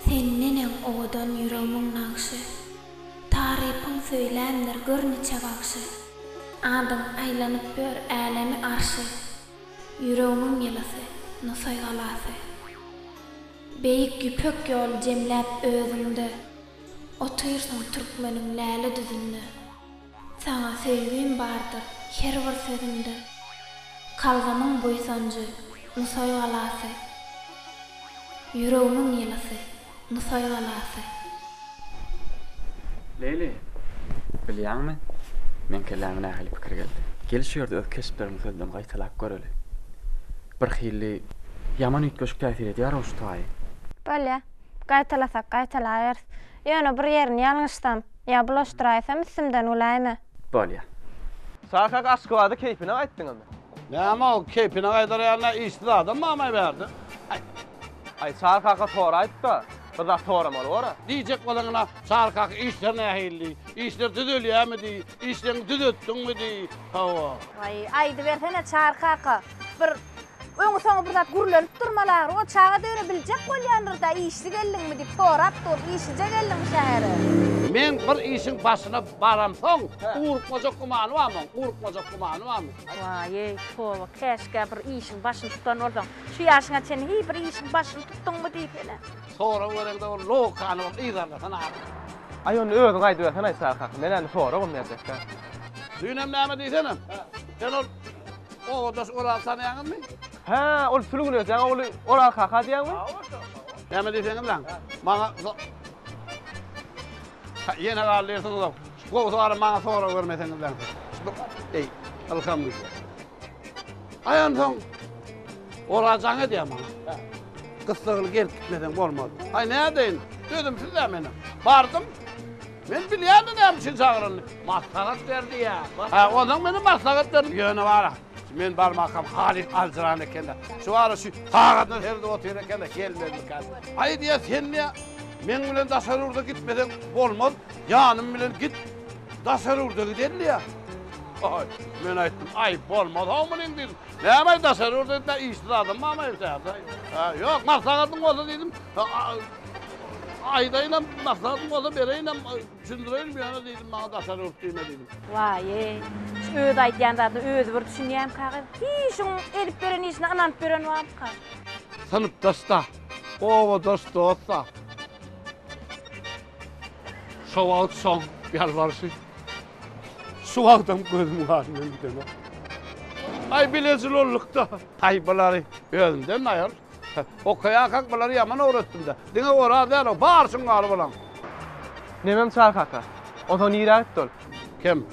Sen neneň owadan ýüregmiň nagşy. Tarypyň söýländir gör niçe bagşy. Adyň aýlanyp ýör älemi arşy. Ýüregmiň ýylysy, Nusaý galasy. Beýik Ýüpek ýoly jemläp özüňde, Otyrsyň türkmeniň läle düzünde. Saňa söýgim bardyr her bir sözümde, Kalbymyň buýsanjy, Nusaý galasy. Ýüregimiň ýylysy, Nusaý galasy. Leýli, bilýäňmi, meň kelläme nähili pikir geldi. Gel şu ýerde öz keşplerimizi sözden gaýtalap göreli. Birhili ýaman üýtgeşik täsir edýär-ow şu taýy. Bolýa. Gaýtalasak gaýtalaberis. Ýöne bir ýerini ýalňyşsam, ýa bulaşdyraýsam üstümden güläýme. Bolýa. Sag kaka Aşgabada keýpine gaýtdyňyzmy? Näme ol keýpine gaýdar ýaly işsiz adam barmaý bärde. Aý Çary kaka soraýypda, bir zat soramaly bor-a. Diýjek bolanyna Çary kaka işler nähili diý, işler düzelýärmi diý, işleriňi düzetdiňmi diý, hawa. Waý, aýdybersene Çary kaka, bir öňi-soňy bir zat gürlenip durmaly ahyry, o çaga-da ýöne biljek bolýandyr-da, işli geldiňmi diýip sorap dur, işlije geldiňmi şähere? Men bir işiň başyna baramsoň, urukmajak gümany barmy oň, urukmajak gümany barmy? Waý-eý, toba, käşgä bir işiň başyny tutan bolsaň. Şu ýaşyňa çenli hiý bir işiň başyny tutduňmy diýsene. Sorag bereňde bir logikany bir yzarlasana ahyry. Aý onda özüň aýdybersenaý Çary kaka, men indi soragam berjek däl. Düýnem näme diýsene? Sen ol obadaş Orazy tanaýaňyzmy? Hä, ol Sülgün ejäň ogly Oraz kaka diýýäňmi? Näme diýseňizläň, maňa Ýene galdyrsyňyz-ow. Şu gowusy bara maňa sorag bermeseňizläň. Eý, ylham gidýär. Aý onsoň Oraz jaň edýär maňa. Gyssagly gelip gitmeseň bolmaz. Aý nädeýin? Dözümsiz-dä menem. Bardym. Men bilýändim näme üçin çagyranyny. Maslahat ber diýýär. Hä, onsoň meni maslahat ber. Ýöne bara. Men barmakam halys aljyran eken-de. Şu ara şu sagadyna seredip otyr eken-de, gelmezmikäm. Aý diýýär, sen diýýär, meň bilen daşary ýurda gitmeseň bolmaz, ýanym bilen git, daşary ýurda gideli diýýär. Aý, men aýtdym, aý, bolmaz-ow munyň diýdim. Näme-aý daşary ýurda gitmä, işsiz adam barmy şäherde? Hä, ýok, maslahatyň bolsa diýdim, aýdaýynam, maslahatyň bolsa bereýinem. Düşündireýin ýöne diýdim maňa daşary ýurt diýme diýdim. Waý-eý, şu öz aýdýan zadyna özi bir düşünýämka gyz? Hiý, şuň edip beren işine ynanyp ýören barmyka? Synpdaş-da, obadaş dost-da. Şo wagt şoň ýalbaryşy şu wagtam gözümiň alnyndan gidenok. Aý bilejil bolduk-da. Aý bulary özümden aýyr. Okaýarkak bulary ýaman öwretdim-dä. Diňe Oraz däl-ow, bary şuň ýaly bolaň. Nemem Çary kaka? Onsoň nirä gitdi ol? Kim?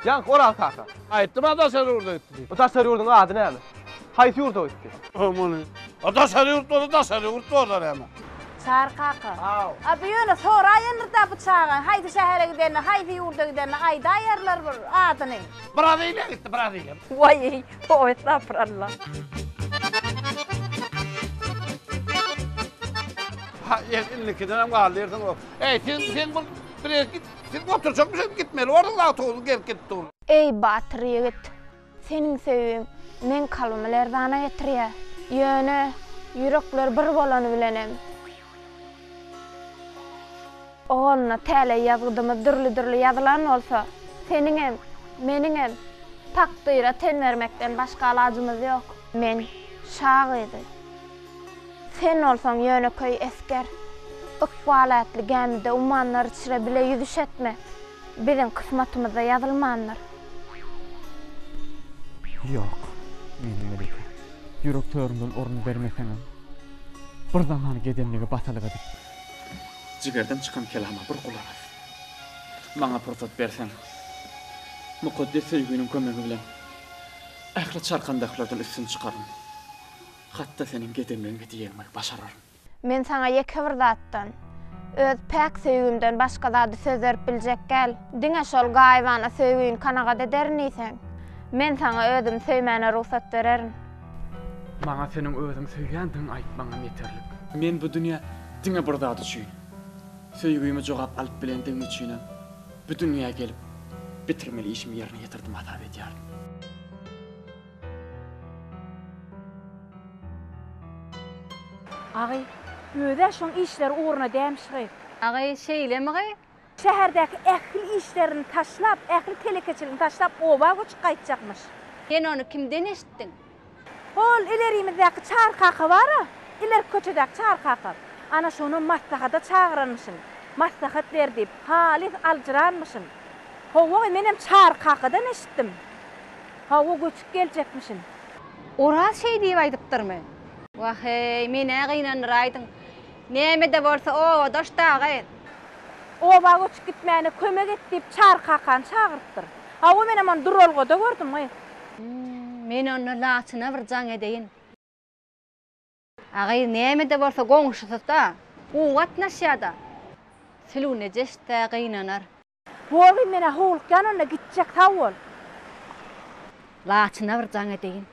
Ýaňky Oraz kaka. Aýtdym-a daşary ýurda gitdi diýip. O daşary ýurduň ady näme? Haýsy ýurda gitdi? Muny. A daşary ýurt bolsa daşary ýurt borlar näme? Çary kaka. A bu ýöne soraýandyr-da bu çagaň haýsy şähere gidenini, haýsy ýurda gidenini aýdaýarlar bir adyny. Braziliýa gitdi, Braziliýa. Waý-eý, toba estagfuralla. Ha, indikidenem galdyrsyň. Eý, sen, sen bir, bir git, sen oturjakmy sen gitmeli borduň awtobusyň gelip gidip dur. Eý, batyr ýigit, seniň söýgiň meň kalbymy lerzana getirýär. Ýöne, ýürekler bir bolany bilenem. Ogluna täleý ýazgydymyz dürli-dürli ýazylan bolsa, seniňem, meniňem takdyra ten bermekden başga alajymyz ýok. Men şa gyzy. Sen bolsaň ýönekeý esger. Ykbal atly gämide ummanlar içre bile ýüzüş etmek biziň kysmatymyzda ýazylmandyr. Ýok, meniň Melike. Ýürek törümden orun bermeseňem, bir zaman gedemlige basalyk edip, jigerden çykan kelama bir gulak as. Maňa pursat berseň, mukaddes söýginiň kömegi bilen ähli çarkandaklardan üstün çykaryn. Hatda seniň gedemligiňe-de ýeňmegi başararyn. Men saňa ýeke bir zatdan, öz päk söýgimden başga zady söz berip biljek däl. Diňe şol gaýybana söýgini kanagat ederin diýseň, men saňa özümi söýmäne rugsat bererin. Maňa seniň özüňi söýýändigiňi aýtmaňam ýeterlik. Men bu dünýä diňe bir zat üçin, söýgime jogap alyp bilendigim üçinem bu dünýä gelip, bitirmeli işimi ýerine ýetirdim hasap edýärin. Agy, öz-ä şoň işleri ugruna dämiş gyz. Agy, şeýlemi gyz? Şäherdäki ähli işlerini taşlap, ähli telekeçiligini taşlap oba göçüp gaýtjakmyş. Sen ony kimden eşitdiň? Hol, ilerimizdäki Çary kaka bar-a, ilerki köçedäki Çary kaka. Ana, şonam maslahata çagyranmyşyn. Maslahat ber diýip, halys aljyranmyşyn. Hawa, menem Çary kakadan eşitdim. Hawa, göçüp geljekmişin. Oraz şeý diýip aýdypdyrmy? Wah-eý, men-ä gynandyraýdyň. Näme-de bolsa obadaş dagy. Oba göçüp gitmäne kömek et diýip Çary kakany çagyrypdyr. Hawa, menem ony duralgada gördüm, gyz. Men onda Laçyna bir jaň edeýin. A gyz näme-de bolsa goňşusy-da, gowy gatnaşýa-da. Sülgün eje eşitse gynanar. Bor gyz menä howlukýan onda gitjek sag bol. Laçyna bir jaň edeýin.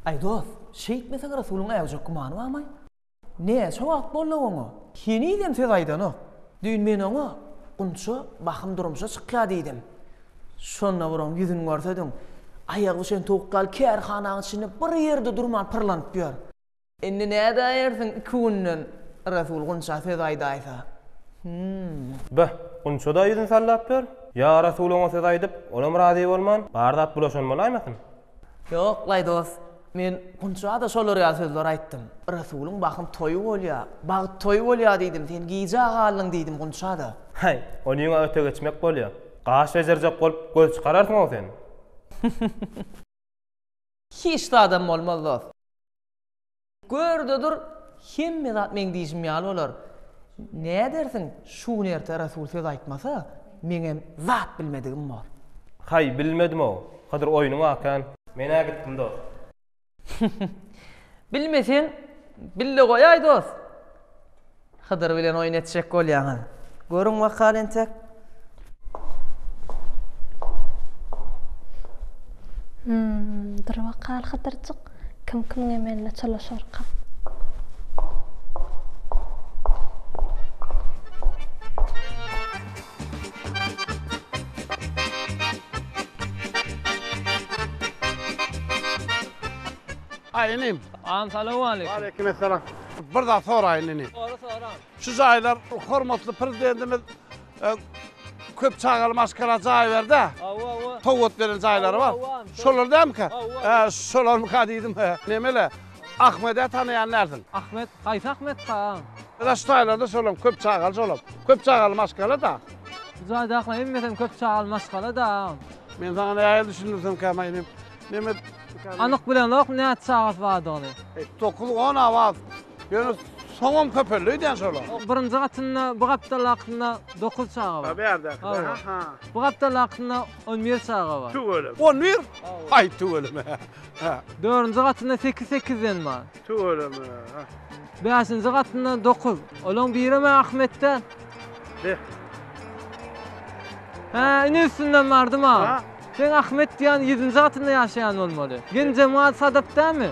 Aý dost, şeýtmeseň Resulyň äwjek gümany barmaý? Näçe wagt boldy oňa? Henizem söz aýdanok. Düýn men oňa, Gunça bahym durmuşa çykýar diýdim. Şonda bir oň ýüzüni görsediň, aýagy bişen towuk ýaly kärhanaň içinde bir ýerde durman pyrlanyp ýör. Indi nädäýersiň iki günden Resul Gunça söz aýdaýsa? Hüm. Beh, Gunça-da ýüzüni sallap ýör. Ýa Resul oňa söz aýdyp, olam razy bolman, bar zat bulaşan bolaýmasyn? Ýok-laý dost, men Gunça-da şolar ýaly sözler aýtdym. Resulyň bahym toýy bolýa, bagt toýy bolýa diýdim, sen gijä galdyň diýdim Gunça-da. Häý, onyň-a öte geçmek bolýa. Gaş bejerjek bolup göz çykararsyň-ow sen. Hiç zadam bolmaz dost. Gör-de dur, hemme zat meň diýşim ýaly bolar. Nädersiň, şu gün erte Resul söz aýtmasa, meňem zat bilmedigim bor. Haý, bilmedim-ow. Hydyr oýnuň-a kän. Men-ä gitdim dost. Bilmeseň, bil-de goýaý dost. Hydyr bilen oýun etjek bolýaňyz. Görüň bakaly entek. Hum, dur bakaly Hydyrjyk, kim kimiň emeline çolaşarka. Aý inim. Agam salowmaleýkim. Waleýkim essalam. Bir zat soraýyn inim. Sora sora. Şu jaýlar hormatly prezidentimiz e, köp çagaly maşgala jaý berdi. Hawa hawa. Sowgat beren jaýlary bar. Şolar dälmika? He, şolarmyka diýdim. Nemele? Ahmedi tanaýan dälsiň. Ahmet, haýsy Ahmet agam? Ýa şu jaýlarda şolam köp çagaly şolam. Köp çagaly maşgala da. Bu jaýdakylaryň hemmesem köp çagaly maşgala da agam. Men saňa nähili düşündirsemkäm inim? Neme Anyk bilenok näçe çagasy bardygyny. Dokuz-on awaz. Ýöne soňam köpeldi öýdýän şolar. Birinji gatynda bu gapdaldakysynda dokuz çaga bar. Ha bärdäki. Ha ha. Bu gapdaldakysynda on bir çaga bar. Tüweleme. On bir? Aý tüweleme. Ha. Dördünji gatynda sekiz sekizden bar. Tüweleme. Bäşinji gatynda dokuz. Olaň birem Ahmetde. Be. Hä, ine üstünden bardym ha. Seň Ahmet diýýän ýedinji gatynda ýaşaýan bolmaly. Genjemyrat Sadap dälmi?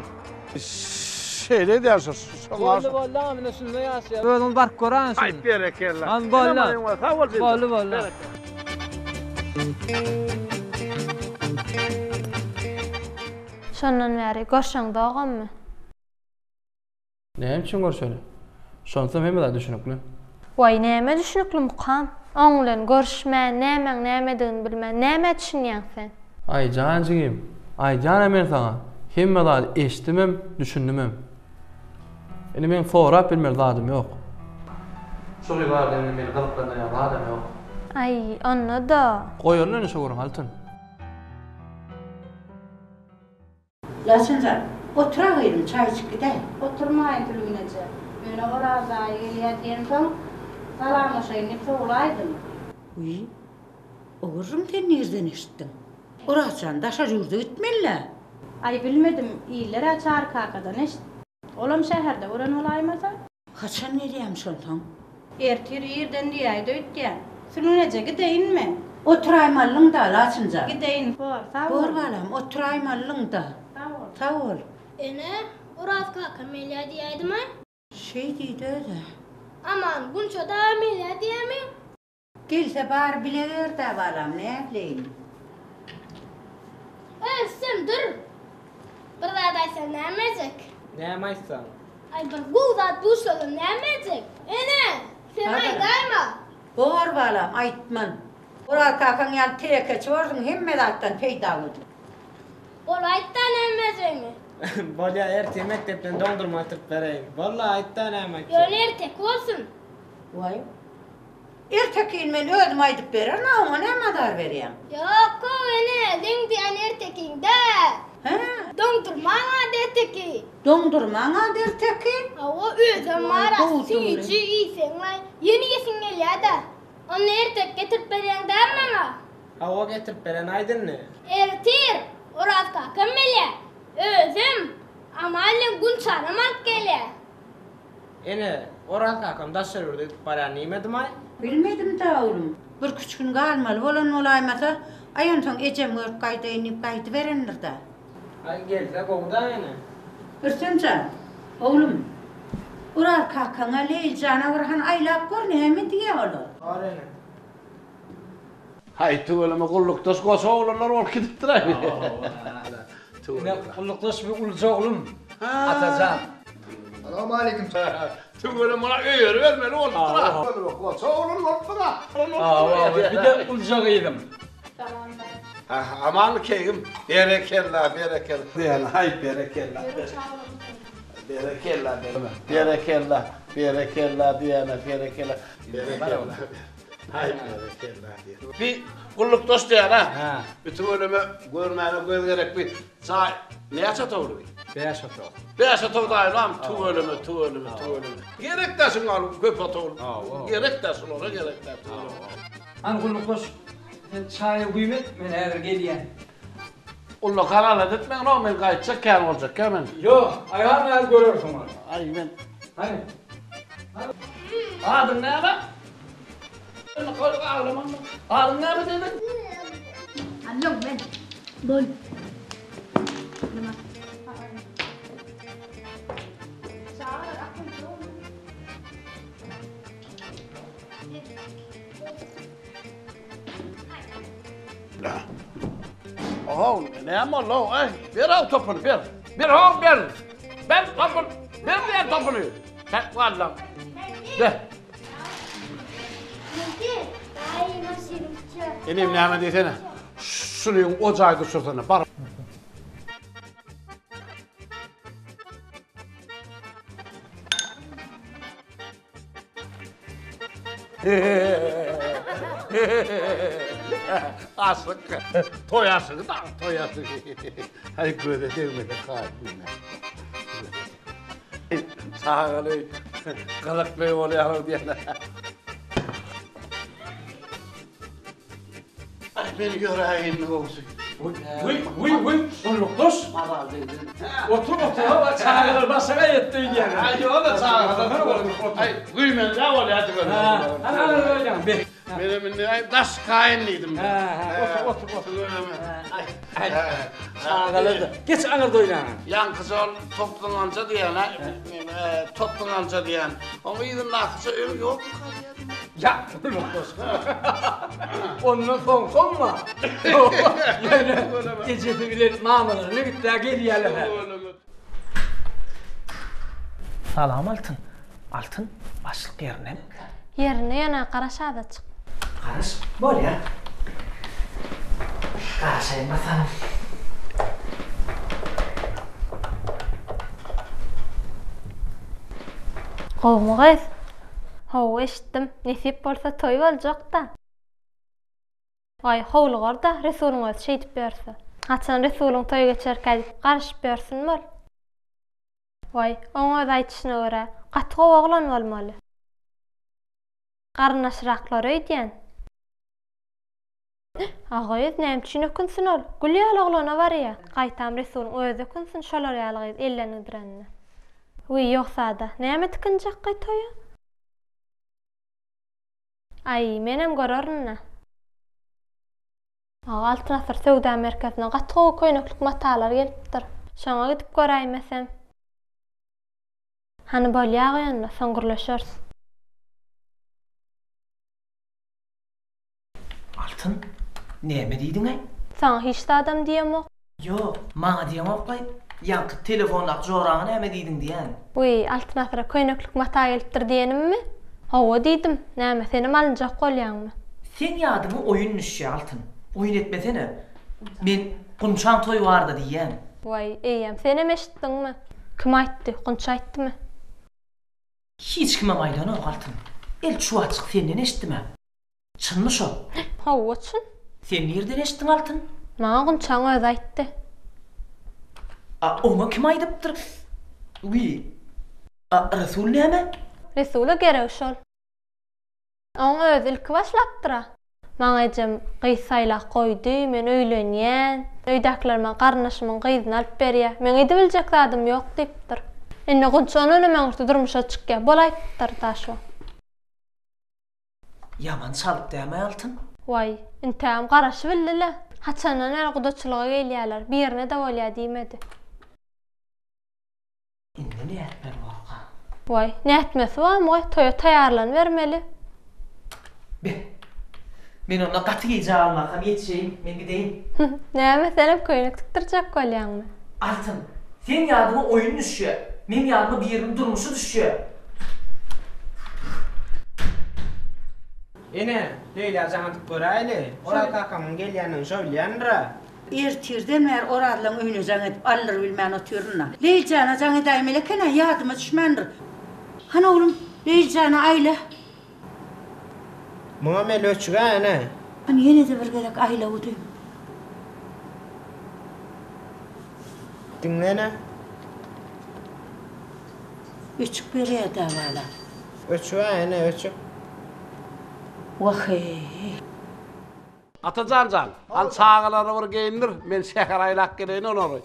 Şeýle edýän şo. Boldy boldy agam ine şunda ýaşaýar. Özüňiz baryp göräýiň şuny. Aý berekella. Hany boldy. Sag bol. Boldy boldy. Şondan bäri görşeňzogammy? Näme üçin görşeli? Şonsam hemme zat düşünikli. Waý näme düşünikli Mukam? Oň bilen görüşmän, nämäň nämedigini bilmän nämä düşünýäň sen? Aý jan jigim, aýdýan-a men saňa, hemme zady eşitdimem, düşündimem. Indi meň sorap bilmeli zadym ýok. Şu gyz barada indi meni gyzyklandyrýan zadam ýok. Aý, onda-da. Goýaly indi şu gürrüňi, Altyn. Laçyn jan, otur-a gyzym, çaý içip gidäý. Oturmaýyn Sülgün eje. Ýöne Oraz daýy gelýär diýensoň, salamlaşaýyn diýip sowulaýdym. Wiý, o gürrüňi sen nirden eşitdiň? Oraz jan daşary ýurda gitmeli-dä. Aý, bilmedim, iller-ä Çary kakadan eşitdi. Olam şäherde gören bolaýmasa. Haçan gelýämiş onsoň? Ertir irden diýäýdi öýtýän. Sülgün eje, gideýin men. Oturaýmalyň-da, Laçynjan. Gideýin, bor, sag bol. Bor balam, oturaýmalyň-da. Sag bol. Sag bol. Ene, Oraz kakam gelýä diýäýdimi? Şeý diýdi öz-ä. Aman, Gunça dagam gelýä diýämi? Gelse bary bile ger-dä balam, näbileýin. Ölsem dur! Bir zat aýtsam näme etjek? Näme aýtsaň? Aý bir gowy zat duşlasam näme etjek? Ene, sen aýdaýma! Bor balam, aýtman. Oraz kakaň ýaly telekeçi borsuň, hemme zatdan peýda gördüň. Bol aýtda näme etjegiňi. Bolýa, ertir mekdepden doňdurma getirip bereýin. Bolla, aýtda näme aýtjak. Ýöne erteki bolsun. Waý. Ertekini men özüm aýdyp bererin-a, oňa näme azar berýäň? Ýok-ow, ene, seň diýýän ertekiň däl. Hä? Doňdurmaň ady erteki. Doňdurmaň ady erteki? Hawa, özem bar-a, süýji iýseň-laý, ýene iýesiň gelýä-dä. Onda erteki getirip berýäň dämi maňa? Hawa, getirip beren aýt indi. Ertir Oraz kakam gelýä. Özem Aman bilen Gunçanam alyp gelýä. Ene, Oraz kakam daşary ýurda gidip barýan diýmedimaý? Bilmedim-dä, oglum. Birküç gün galmaly bolan bolaýmasa, aý onsoň ejemi görüp gaýdaýyn diýip gaýdyberendir-dä. Aý, gelse gowy-da, ene. Rüstem jan, oglum, Oraz kakaňa, Leýli jana bir hany aýlap gör, näme diýýä olar? Bar, ene. Haý, tüweleme gullukdaş goşa oglanlar bolup gidipdir-aý. Ine, gullukdaş bir uluja oglum, Atajan. Salowmaleýkim. Tüweleme muňa öýeri bermeli bolupdyr-a. Goşa oglan bolupdyr-a. Hawa, bir-de uluja gyzym. Aman keýgim. Berekella, berekella. Diýen, haý, berekella. Berekella, berekella, berekella diýene, berekella. Berekella. Haý, berekella diýen. Bi gullukdaş diýen, ha. Bi tüweleme görmäne göz gerek bi. Jaý näçe otagly bi? Bäş otag. Bäş otag daýlam, tüweleme, tüweleme, tüweleme. Gerek dä şuňa köp otagly. Gerek dä şulara gerek dä tüweleme. Hany gullukdaş, sen çaýa güýmet, men häzir gelýän. Ullakan alada etmäň, men gaýtjak kän boljak kä men. Ýok, aýal häzir görersiň ony. Aý men. Hany. Adyň näme? Adyň näme diýdiň? Allo men. Bol. Nima? Oho, näme boldy? Aý, ber-ow topuny, ber. Ber-ow, ber. Ber topuny. Ber diýen topuny. Sen walla. Ber. Inim näme diýsene? Şunyň o jaýda uçursana. Bar. Aşyk. Toý aşygy da, toý aşygy. Aý göze degmese kaýyl. Çagaly gyzykly bolýar diýen. Aý meni göräýin gowusy. Wiý, wiý, wiý, gullukdaş. Otur, otur, hawa, çagalar başagaý etdi öýdýän. Aý, ýok-da çagalar. Aý, güýmenjä bolýar diýip. Hä, hany aňyrda oýnaň, be. Menem indi aý daş çykaýyn diýdim. Hä, hä, otur, otur, otur. Aý, çagalar-da. Geç aňyrda oýnaň. Ýaňky şol top zyňança diýen-ä, top zyňança diýen. Oň yzyndakyça öň ýokmyka diýýärdim. Ýa, gullukdaş. Ondan soňkam bar. Ýöne ejesi bilen mamalaryna gitdä gelýärler-hä. Salam Altyn. Altyn, başlyk ýerindemi? Ýerinde ýöne garaş azajyk. Garaş, bolýa. Garaşaýyn bir salym. Gowumy gyz? Hawa eşitdim. Nesip bolsa toý boljakda. Waý, howlugar-da, Resulyň özi şeýdip ýörse. Haçan Resulyň toýy geçerkä diýip garaşyp ýörsün bol. Waý, oň özi aýdyşyna görä, gaty gowy oglan bolmaly. Garyndaşyraklar öýdýän. A gyz, näme üçin ökünsin ol? Gül ýaly oglana barýa. Gaýtam Resulyň özi ökünsin şolar ýaly gyz elden gidirenine. Wiý, ýogsada, näme tikinjekkaý toýa? Aý, menem görerin-dä. Aga, Altyn asyr söwda merkezine gaty gowy köýneklik matalar gelipdir. Şoňa gidip göräýmesem. Hany bolýa goý onda, soň gürleşeris. Altyn, näme diýdiň-aý? Saňa hiç zadam diýemok. Ýok, maňa diýeňok-laý. Ýaňky telefondaky joraňa näme diýdiň diýýän. Wiý, Altyn asyra köýneklik mata gelipdir diýenimmi? Hawa diýdim. Näme, senem alynjak bolýaňmy? Seň ýadyňa oýun düşýä, Altyn. Oýun etmesene. Men Gunçaň toýy barda diýýän. Waý, eýýäm senem eşitdiňmi? Kim aýtdy? Gunça aýtdymy? Hiç kimem aýdanok, Altyn. El çuwaçyk senden eşitdim-ä. Çynmy şo? Hawa, çyn. Sen nirden eşitdiň, Altyn? Maňa Gunçaň özi aýtdy. A oňa kim aýdypdyr? Wiý. A Resul näme? Resula geregi şol. Oň özi ilki başlapdyr-a. Maňa ejem gyz saýlap goýdy, men öýlenýän. Öýdäkiler maňa garyndaşymyň gyzyny alyp berýär. Meň edibiljek zadym ýok diýipdir. Indi Gunça ondanam öňürti durmuşa çykýar. Bolaýypdyr-da şo. Ýaman çalyp dämi Altyn? Waý, intägem garaşybildi-le. Haçandan bäri gudaçylyga gelýärler, birine-de bolýa diýmedi. Indi nätmeli borka? Waý, nätmesi barmy, toýa taýýarlanybermeli. Be! Men onda gaty gijä galmakam ýetişeýin, men gideýin. Näme senem köýnek tikdirjek bolýaňmy? Altyn, seň ýadyňa oýun düşýä, meň ýadyma biriniň durmuşy düşýä. Ene, Leýlä jaň edip göräýli. Oraz kakamyň gelýändigini şo bilýändir-ä. Ertirden bäri Orazlaň öýüne jaň edip aldyrybilmän otyryn-da. Leýljana jaň edäýmeli eken-ä, ýadyma düşmändir. Hany oglum, Leýljana aýla. Muňa mel öçüg-ä, ene. Hany ýene-de bir gezek aýla gudym. Diňle, ene. Öçük berýär-dä, bala. Öçüg-ä, ene, öçük. Wah-eý. Atajan jan, hany çagalary bir geýindir, men şähere aýlap geleýin olary.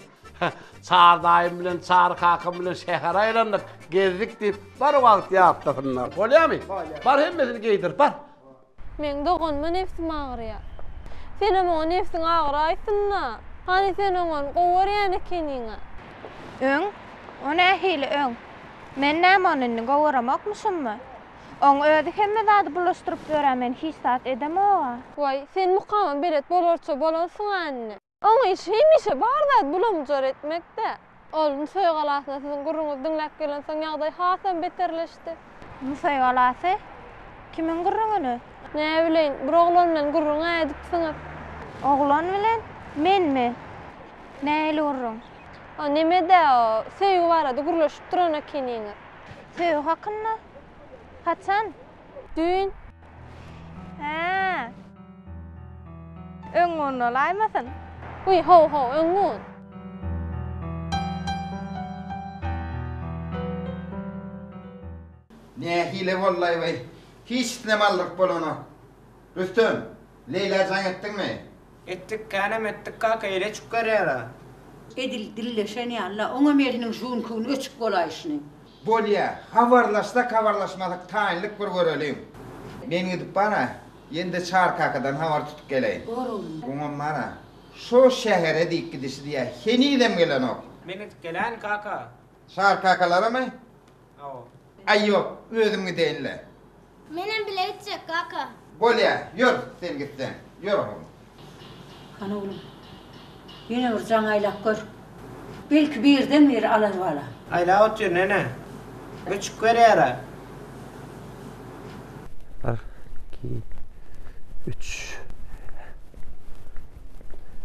Çary daýym bilen Çary kakam bilen şähere aýlandyk, gezdik diýip, bir wagt ýatlasynlar. Bolýamy? Bolýar. Bar hemmesini geýdir, bar. Meň doganyma nebsim agyrýar. Senem oňa nebsiň agyraýsyn-da. Hany sen oňony gowy görýän ekeniň-ä. Öň? O nähili öň? Men näme ony indi gowy göremokmyşymmy? Oň özi hemme zady bulaşdyryp ýör-ä men hiç zat edemog-a. Waý, sen mukama belet bolarça bolansyň-a indi. Oň işi hemişe bar zady bulamjar etmek-dä. Ol Nusaý galasyna siziň gürrüňizi diňläp gelensoň ýagdaý hasam beterleşdi. Nusaý galasy? Kimiň gürrüňini? Näbileýin, bir oglan bilen gürrüň-ä edipsiňiz. Oglan bilen? Menmi? Nähili gürrüň? O neme-dä o, söýgi barada gürleşip duran ekeniňiz. Söýgi hakynda? Haçan? Düýn. Hä. Öňňun bolaýmasyn? Wiý, how-how, öňňun. Nähili bollaý-weý, hiçisinem aldyryp bolanok. Rüstem, Leýlä jaň etdiňmi? Etdik, känem etdik kaka, ele çük berýär-ä. Edil dilleşen ýaly-la, oňam eliniň žuňkuny öçük bolaýşyny. Bolýa, habarlaşsak habarlaşmasak taýynlyk bir göreliň. Men gidip bar-a, ýene-de Çary kakadan habar tutup geleýin. Bor oglum. Oňam bar-a, şo şähere diýip gidişi diýýä, henizem gelenok. Men gidip geläýin kaka. Çary kakalaramy? Hawa. Aý ýok, özüm gideýin-le. Menem bile gitjek kaka. Bolýa, ýör, sen gitseň. Ýör oglum. Hany oglum, ýene bir jaň aýlap gör. Belki birden biri alar bala. Aýlap otyryn ene. Öçük berýär-ä. Bir, iki, üç.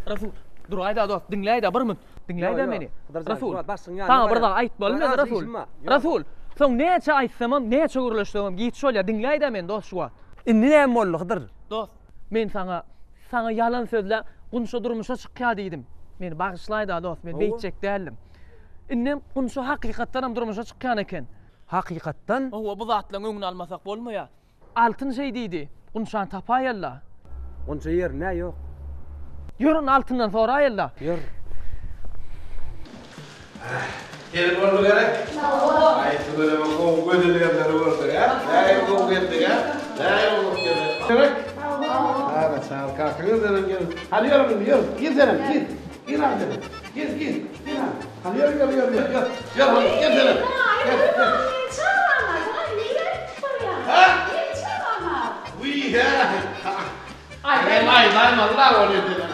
Rasul, duraý-da dost, diňläý-dä bir minut. Diňläý-dä meni. Rasul, saňa bir zat aýtmaly men, Rasul. Rasul, soň näçe aýtsamam, näçe gürleşsegem giç bolýar, diňläý-dä meni dost şu wagt. Indi näme boldy, Hydyr? Dost, men saňa, saňa ýalan sözläp, Gunça durmuşa çykýar diýdim. Meni bagyşlaý-da dost, men beýtjek däldim. Indem Gunça hakykatdanam durmuşa çykýan eken. Hakykatdan? Hawa, bu zatlaryň öňüni almasak bolmaýar. Altyn şeý diýdi, Gunçany tapaýaly-la. Gunça ýerinde ýok. Ýör onda Altyndan soraýaly-la. Ýör. Gelin boldy gerek? Hawa. Aý tüweleme gowy gözel ýerleri gördük hä? Nähili gowy geldik hä? Nähili gowy geldik. Gerek? Hawa. Hana Çary kakaňyz bilenem gelin. Hany ýörüň indi ýör. Gir senem gir. Gir hany senem. Gir gir. Gir hany. Hany ýör ýör ýör ýör. Ýör ýör hany gel senem. Gel gel. Hä? Wiý hä. Aý aýdaýmaly-la ony senem.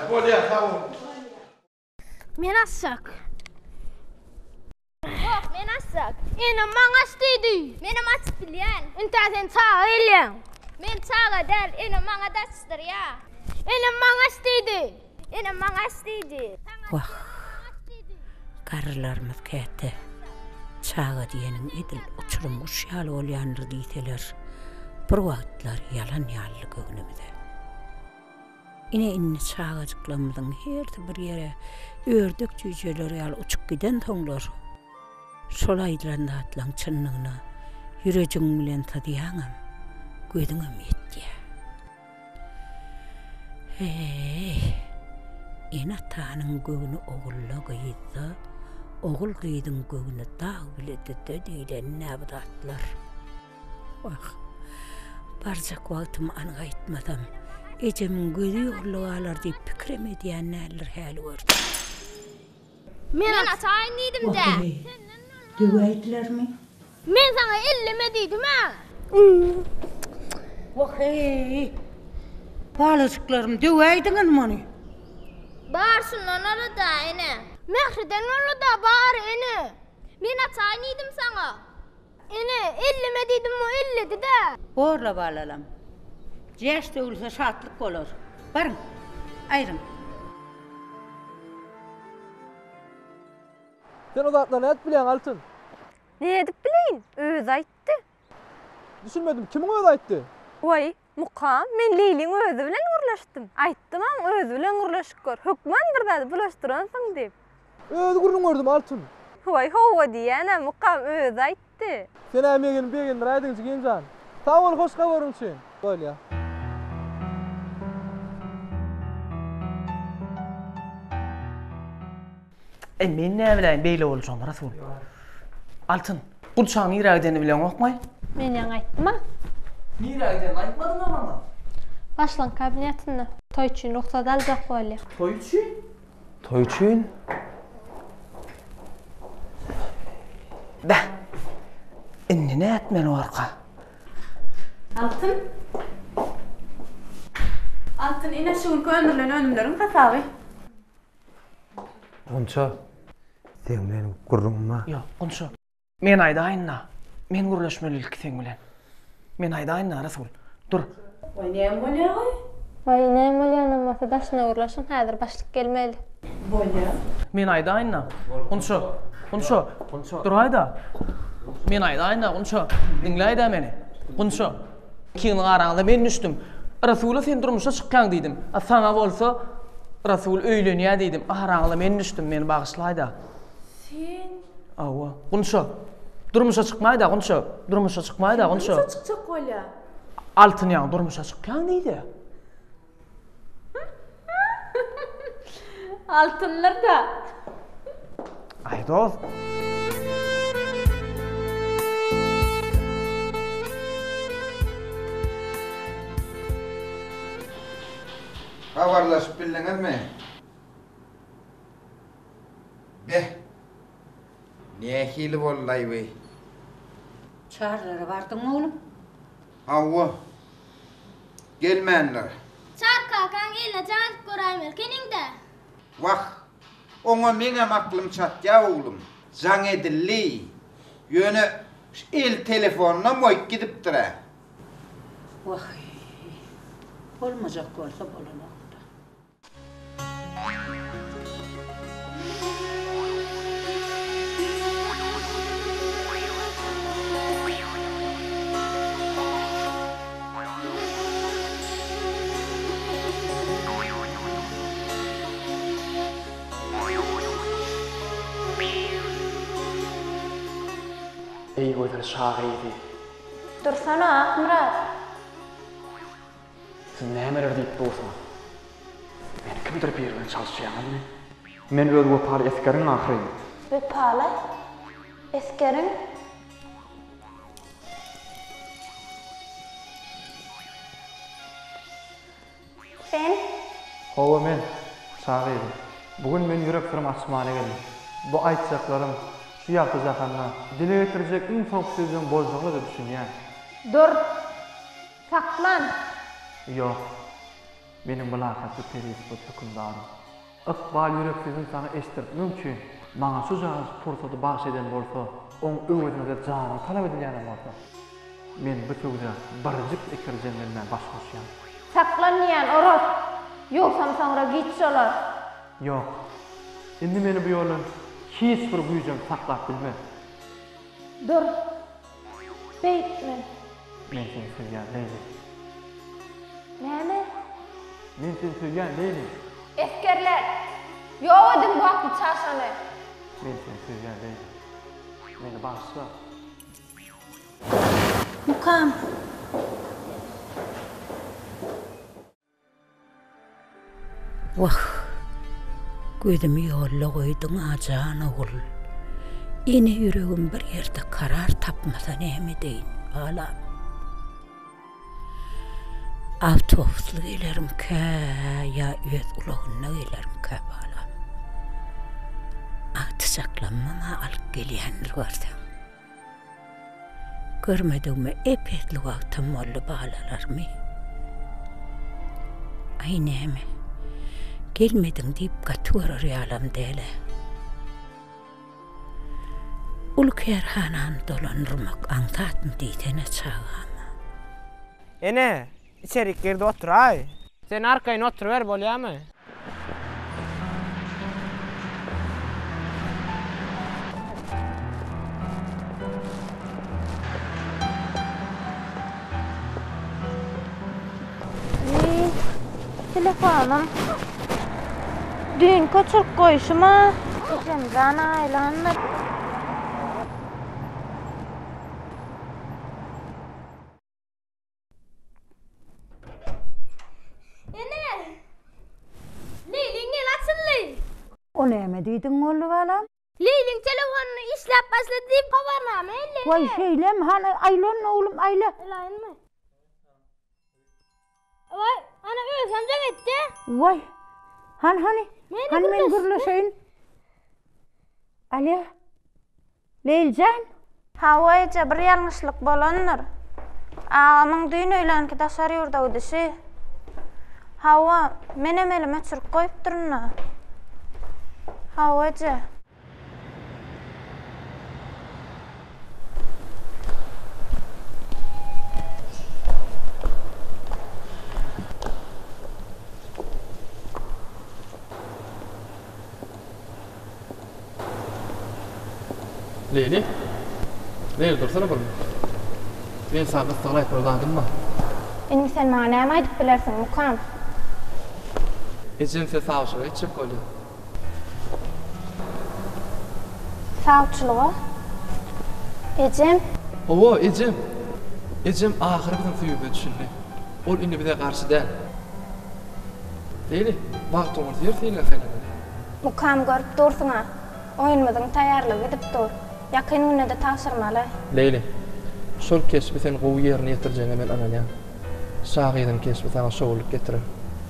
Bolýa sag bol. Men açjak. Ýok, men açjak. Enem maňa aç diýdi. Menem açyp bilýän. Intä sen çaga gelýäň. Men çaga däl, enem maňa-da açdyrýa. Enem maňa aç diýdi. Enem maňa aç diýdi. Wah, garrylarymyz käte çaga diýeniň edil uçurym guş ýaly bolýandyr diýseler, bir wagtlar ýalan ýalydy göwnümize. Ine indi çagajyklarymyzyň hersi bir ýere ördek jüýjeleri ýaly uçup gidensoňlar, şol aýdylan zatlaryň çynlygyna ýürejigiň bilen syzýaňam, gözüňem ýetýär. Heý, ene-atanyň göwni ogulda, gyzda, ogul-gyzyň göwni dag bile düzde diýleni-dä bu zatlar. Wah, barjak wagtymy anyk aýtmasam, ejemiň gözi ýolda galar diýip pikirem edýän däldir häli görsem. Men açaýyn diýdim-dä. Wah-eý, döwäýdilermi? Men saňa elleme diýdim-ä. Wah-eý! Balajyklarym, döwäýdiňiz muny. Bar şundan ala-da, ene. Mähriden boldy-da bary, ene. Men açaýyn diýdim saňa. Ene, elleme diýdim, o elledi-dä. Borla balalam. Jäş döwülse şatlyk bolar. Baryň, aýryň. Sen o zatlary nädip bilýäň, Altyn? Nädip bileýin, özi aýtdy. Düşünmedim, kimiň özi aýtdy? Waý, Mukam, men Leýliň özi bilen gürleşdim. Aýtdymam, özi bilen gürleşip gör, hökman bir zady bulaşdyransyň diýip. Özi gürrüň berdimi, Altyn? Waý, hawa diýýän-ä, Mukam, özi aýtdy. Sen-ä megenimi begendiräýdiň, jigim jan. Sag bol hoş habaryň üçin. Bolýa. Eý, men näbiläýin beýle boljagyny, Rasul. Altyn, Gulçaň nirä gidenini bileňokmaý? Men ýaňy aýtdym-a. Nirä gidenini aýtmadyň-a maňa. Başlygyň kabinetinde. Toý üçin rugsat aljak bolýa. Toý üçin? Toý üçin? Beh! Indi nätmeli borka? Altyn. Altyn, ine şu günki öndürilen önümleriň hasaby. Gunça, seň bilen gürrüňim bar. Ýok, Gunça. Men aýdaýyn-da. Men gürleşmeli ilki seň bilen. Men aýdaýyn-da, Resul. Dur. Waý, näme bolýa-oý? Waý, näme bolýanam bolsa daşyna gürleşiň, häzir başlyk gelmeli. Bolýa. Men aýdaýyn-da. Gunça, Gunça. Duraý-da. Men aýdaýyn-da, Gunça. Diňläý-dä meni. Gunça. Ikiňiziň araňyza men düşdüm. Rasula sen durmuşa çykýaň diýdim. A saňa bolsa Rasul öýlenýär diýdim. Araňyza men düşdüm, meni bagyşlaýda. Sen? Hawa. Gunça. Durmuşa çykmaýda, Gunça. Durmuşa çykmaýda, Gunça. Kim durmuşa çykjak bolýar? Altyn ýaňy durmuşa çykýaň diýdi. Altyndyr-da. Aý dost. Habarlaşyp bildiňizmi? Beh! Nähili boldaý bi? Çarlara bardyňmy oglum? Hawa. Gelmändir. Çar kakaň eline jaň edip göräýmeli ekeniň-dä. Wah, oňa meňem aklym çatýa oglum. Jaň edildi. Ýöne şu el telefonynam goýup gidipdir-ä. Wah-eý. Bolmajak bolsa bolanok-da. Eý gözel şa gyzy! Dursana, Akmyrat! Siz nämeler diýip dursuňyz? Meni kimdir biri bilen çalyşýaňyzmy? Men öz wepaly esgeriň ahyryn. Wepaly esgeriň? Sen? Hawa men, şa gyzy. Bu gün men ýürek syrymy açmana geldim. Bu aýtjaklarym şu ýagty jahanda dile getirjek iň soňky sözleň boljagyna-da düşünýän. Dur! Saklan! Ýok, meniň mylakatly perisypat hökümdarym. Ykbal ýürek sözüni saňa eşitdirtmek üçin maňa şujagaz pursady bagyş eden bolsa, oň öwezine-de janyň talap edilýänem bolsa, men bu söwda birjik ikirjeňlenmän baş goşýan. Saklan diýýän, Oraz! Ýogsam soňra giç bolar. Ýok, indi meni bu ýoldan hiç bir güýjem saklap bilmez. Dur! Beýtme! Men seni söýýän, Leýli. Näme? Men seni söýýän, Leýli. Esgerler! Ýok ediň bu akly çaşany! Men seni söýýän, Leýli. Meni bagyşla. Mukam! Wah, gözümi ýolda goýduň-a, jan ogul. Ene ýüregim bir ýerde karar tapmasa näme edeýin, balam. Awtobusly gelerimkä ýa öz ulagynda gelerimkä, balam. Agtyjaklam maňa alyp gelýändir görseň. Görmedigime ep-esli wagtam boldy balalarymy. Aý näme, gelmediň diýip gaty görer ýalam däl-ä. Uly kärhanany dolandyrmak aňsatmy diýsene çagama. Ene, içerik girde oturaý. Sen arkaýyn oturyber bolýamy? Wiý, telefonym. Düýnki öçürip goýşum-a. Ejemjan aýlandyr. Ene! Leýliň eli açyldy. O näme diýdiň boldy balam? Leýliň telefonyny işläp başlady diýip habarnama geldi ene. Waý şeýlemi hany aýla onda oglum aýla. Aýlaýynmy? Waý ana özem jaň etdi. Waý hany hany hany men gürleşeýin. Alýo. Leýlijan! Hawa eje, bir ýalňyşlyk bolandyr. Agamyň düýn öýlänki daşary ýurda gidişi. Hawa, menem elimi öçürip goýupdyryn-da. Hawa eje. Leýli. Leýli dursana bir. Men saňa gyssagly aýtmaly zadym bar. Indi sen maňa näme aýdyp bilersiň, Mukam? Ejem size sawçylyga gitjek bolýar. Sawçylyga? Ejem? Hawa, ejem. Ejem ahyry biziň söýgimize düşündi. Ol indi bize garşy däl. Leýli, wagt oňa ýer sylagy saýlamaly. Mukam görüp dursuň-a, oýunymyzyň taýýarlygy gidip dur. Ýakyn günde-de tabşyrmaly. Leýli, şol keşbi sen gowy ýerine ýetirjegiňe men ynanýan. Şa gyzyň keşbi saňa şowlulyk getirer.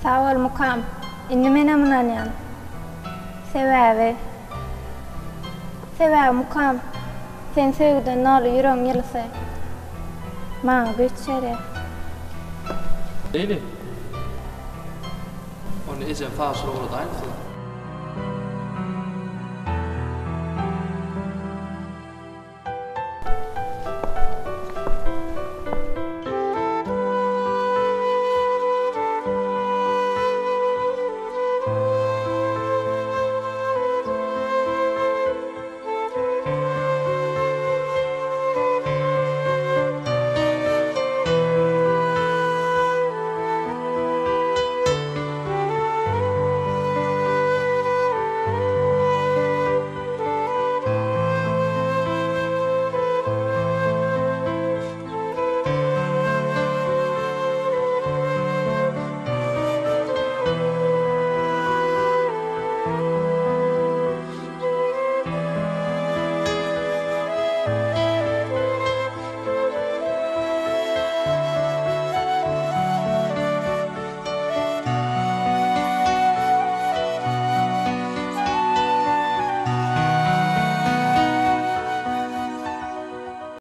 Sag bol, Mukam. Indi menem ynanýan. Sebäbi. Sebäbi, Mukam, sen söýgüden doly ýüregiň ýylysy maňa güýç berýär. Leýli, onda ejem sawçylyga ugradaýyn sizi.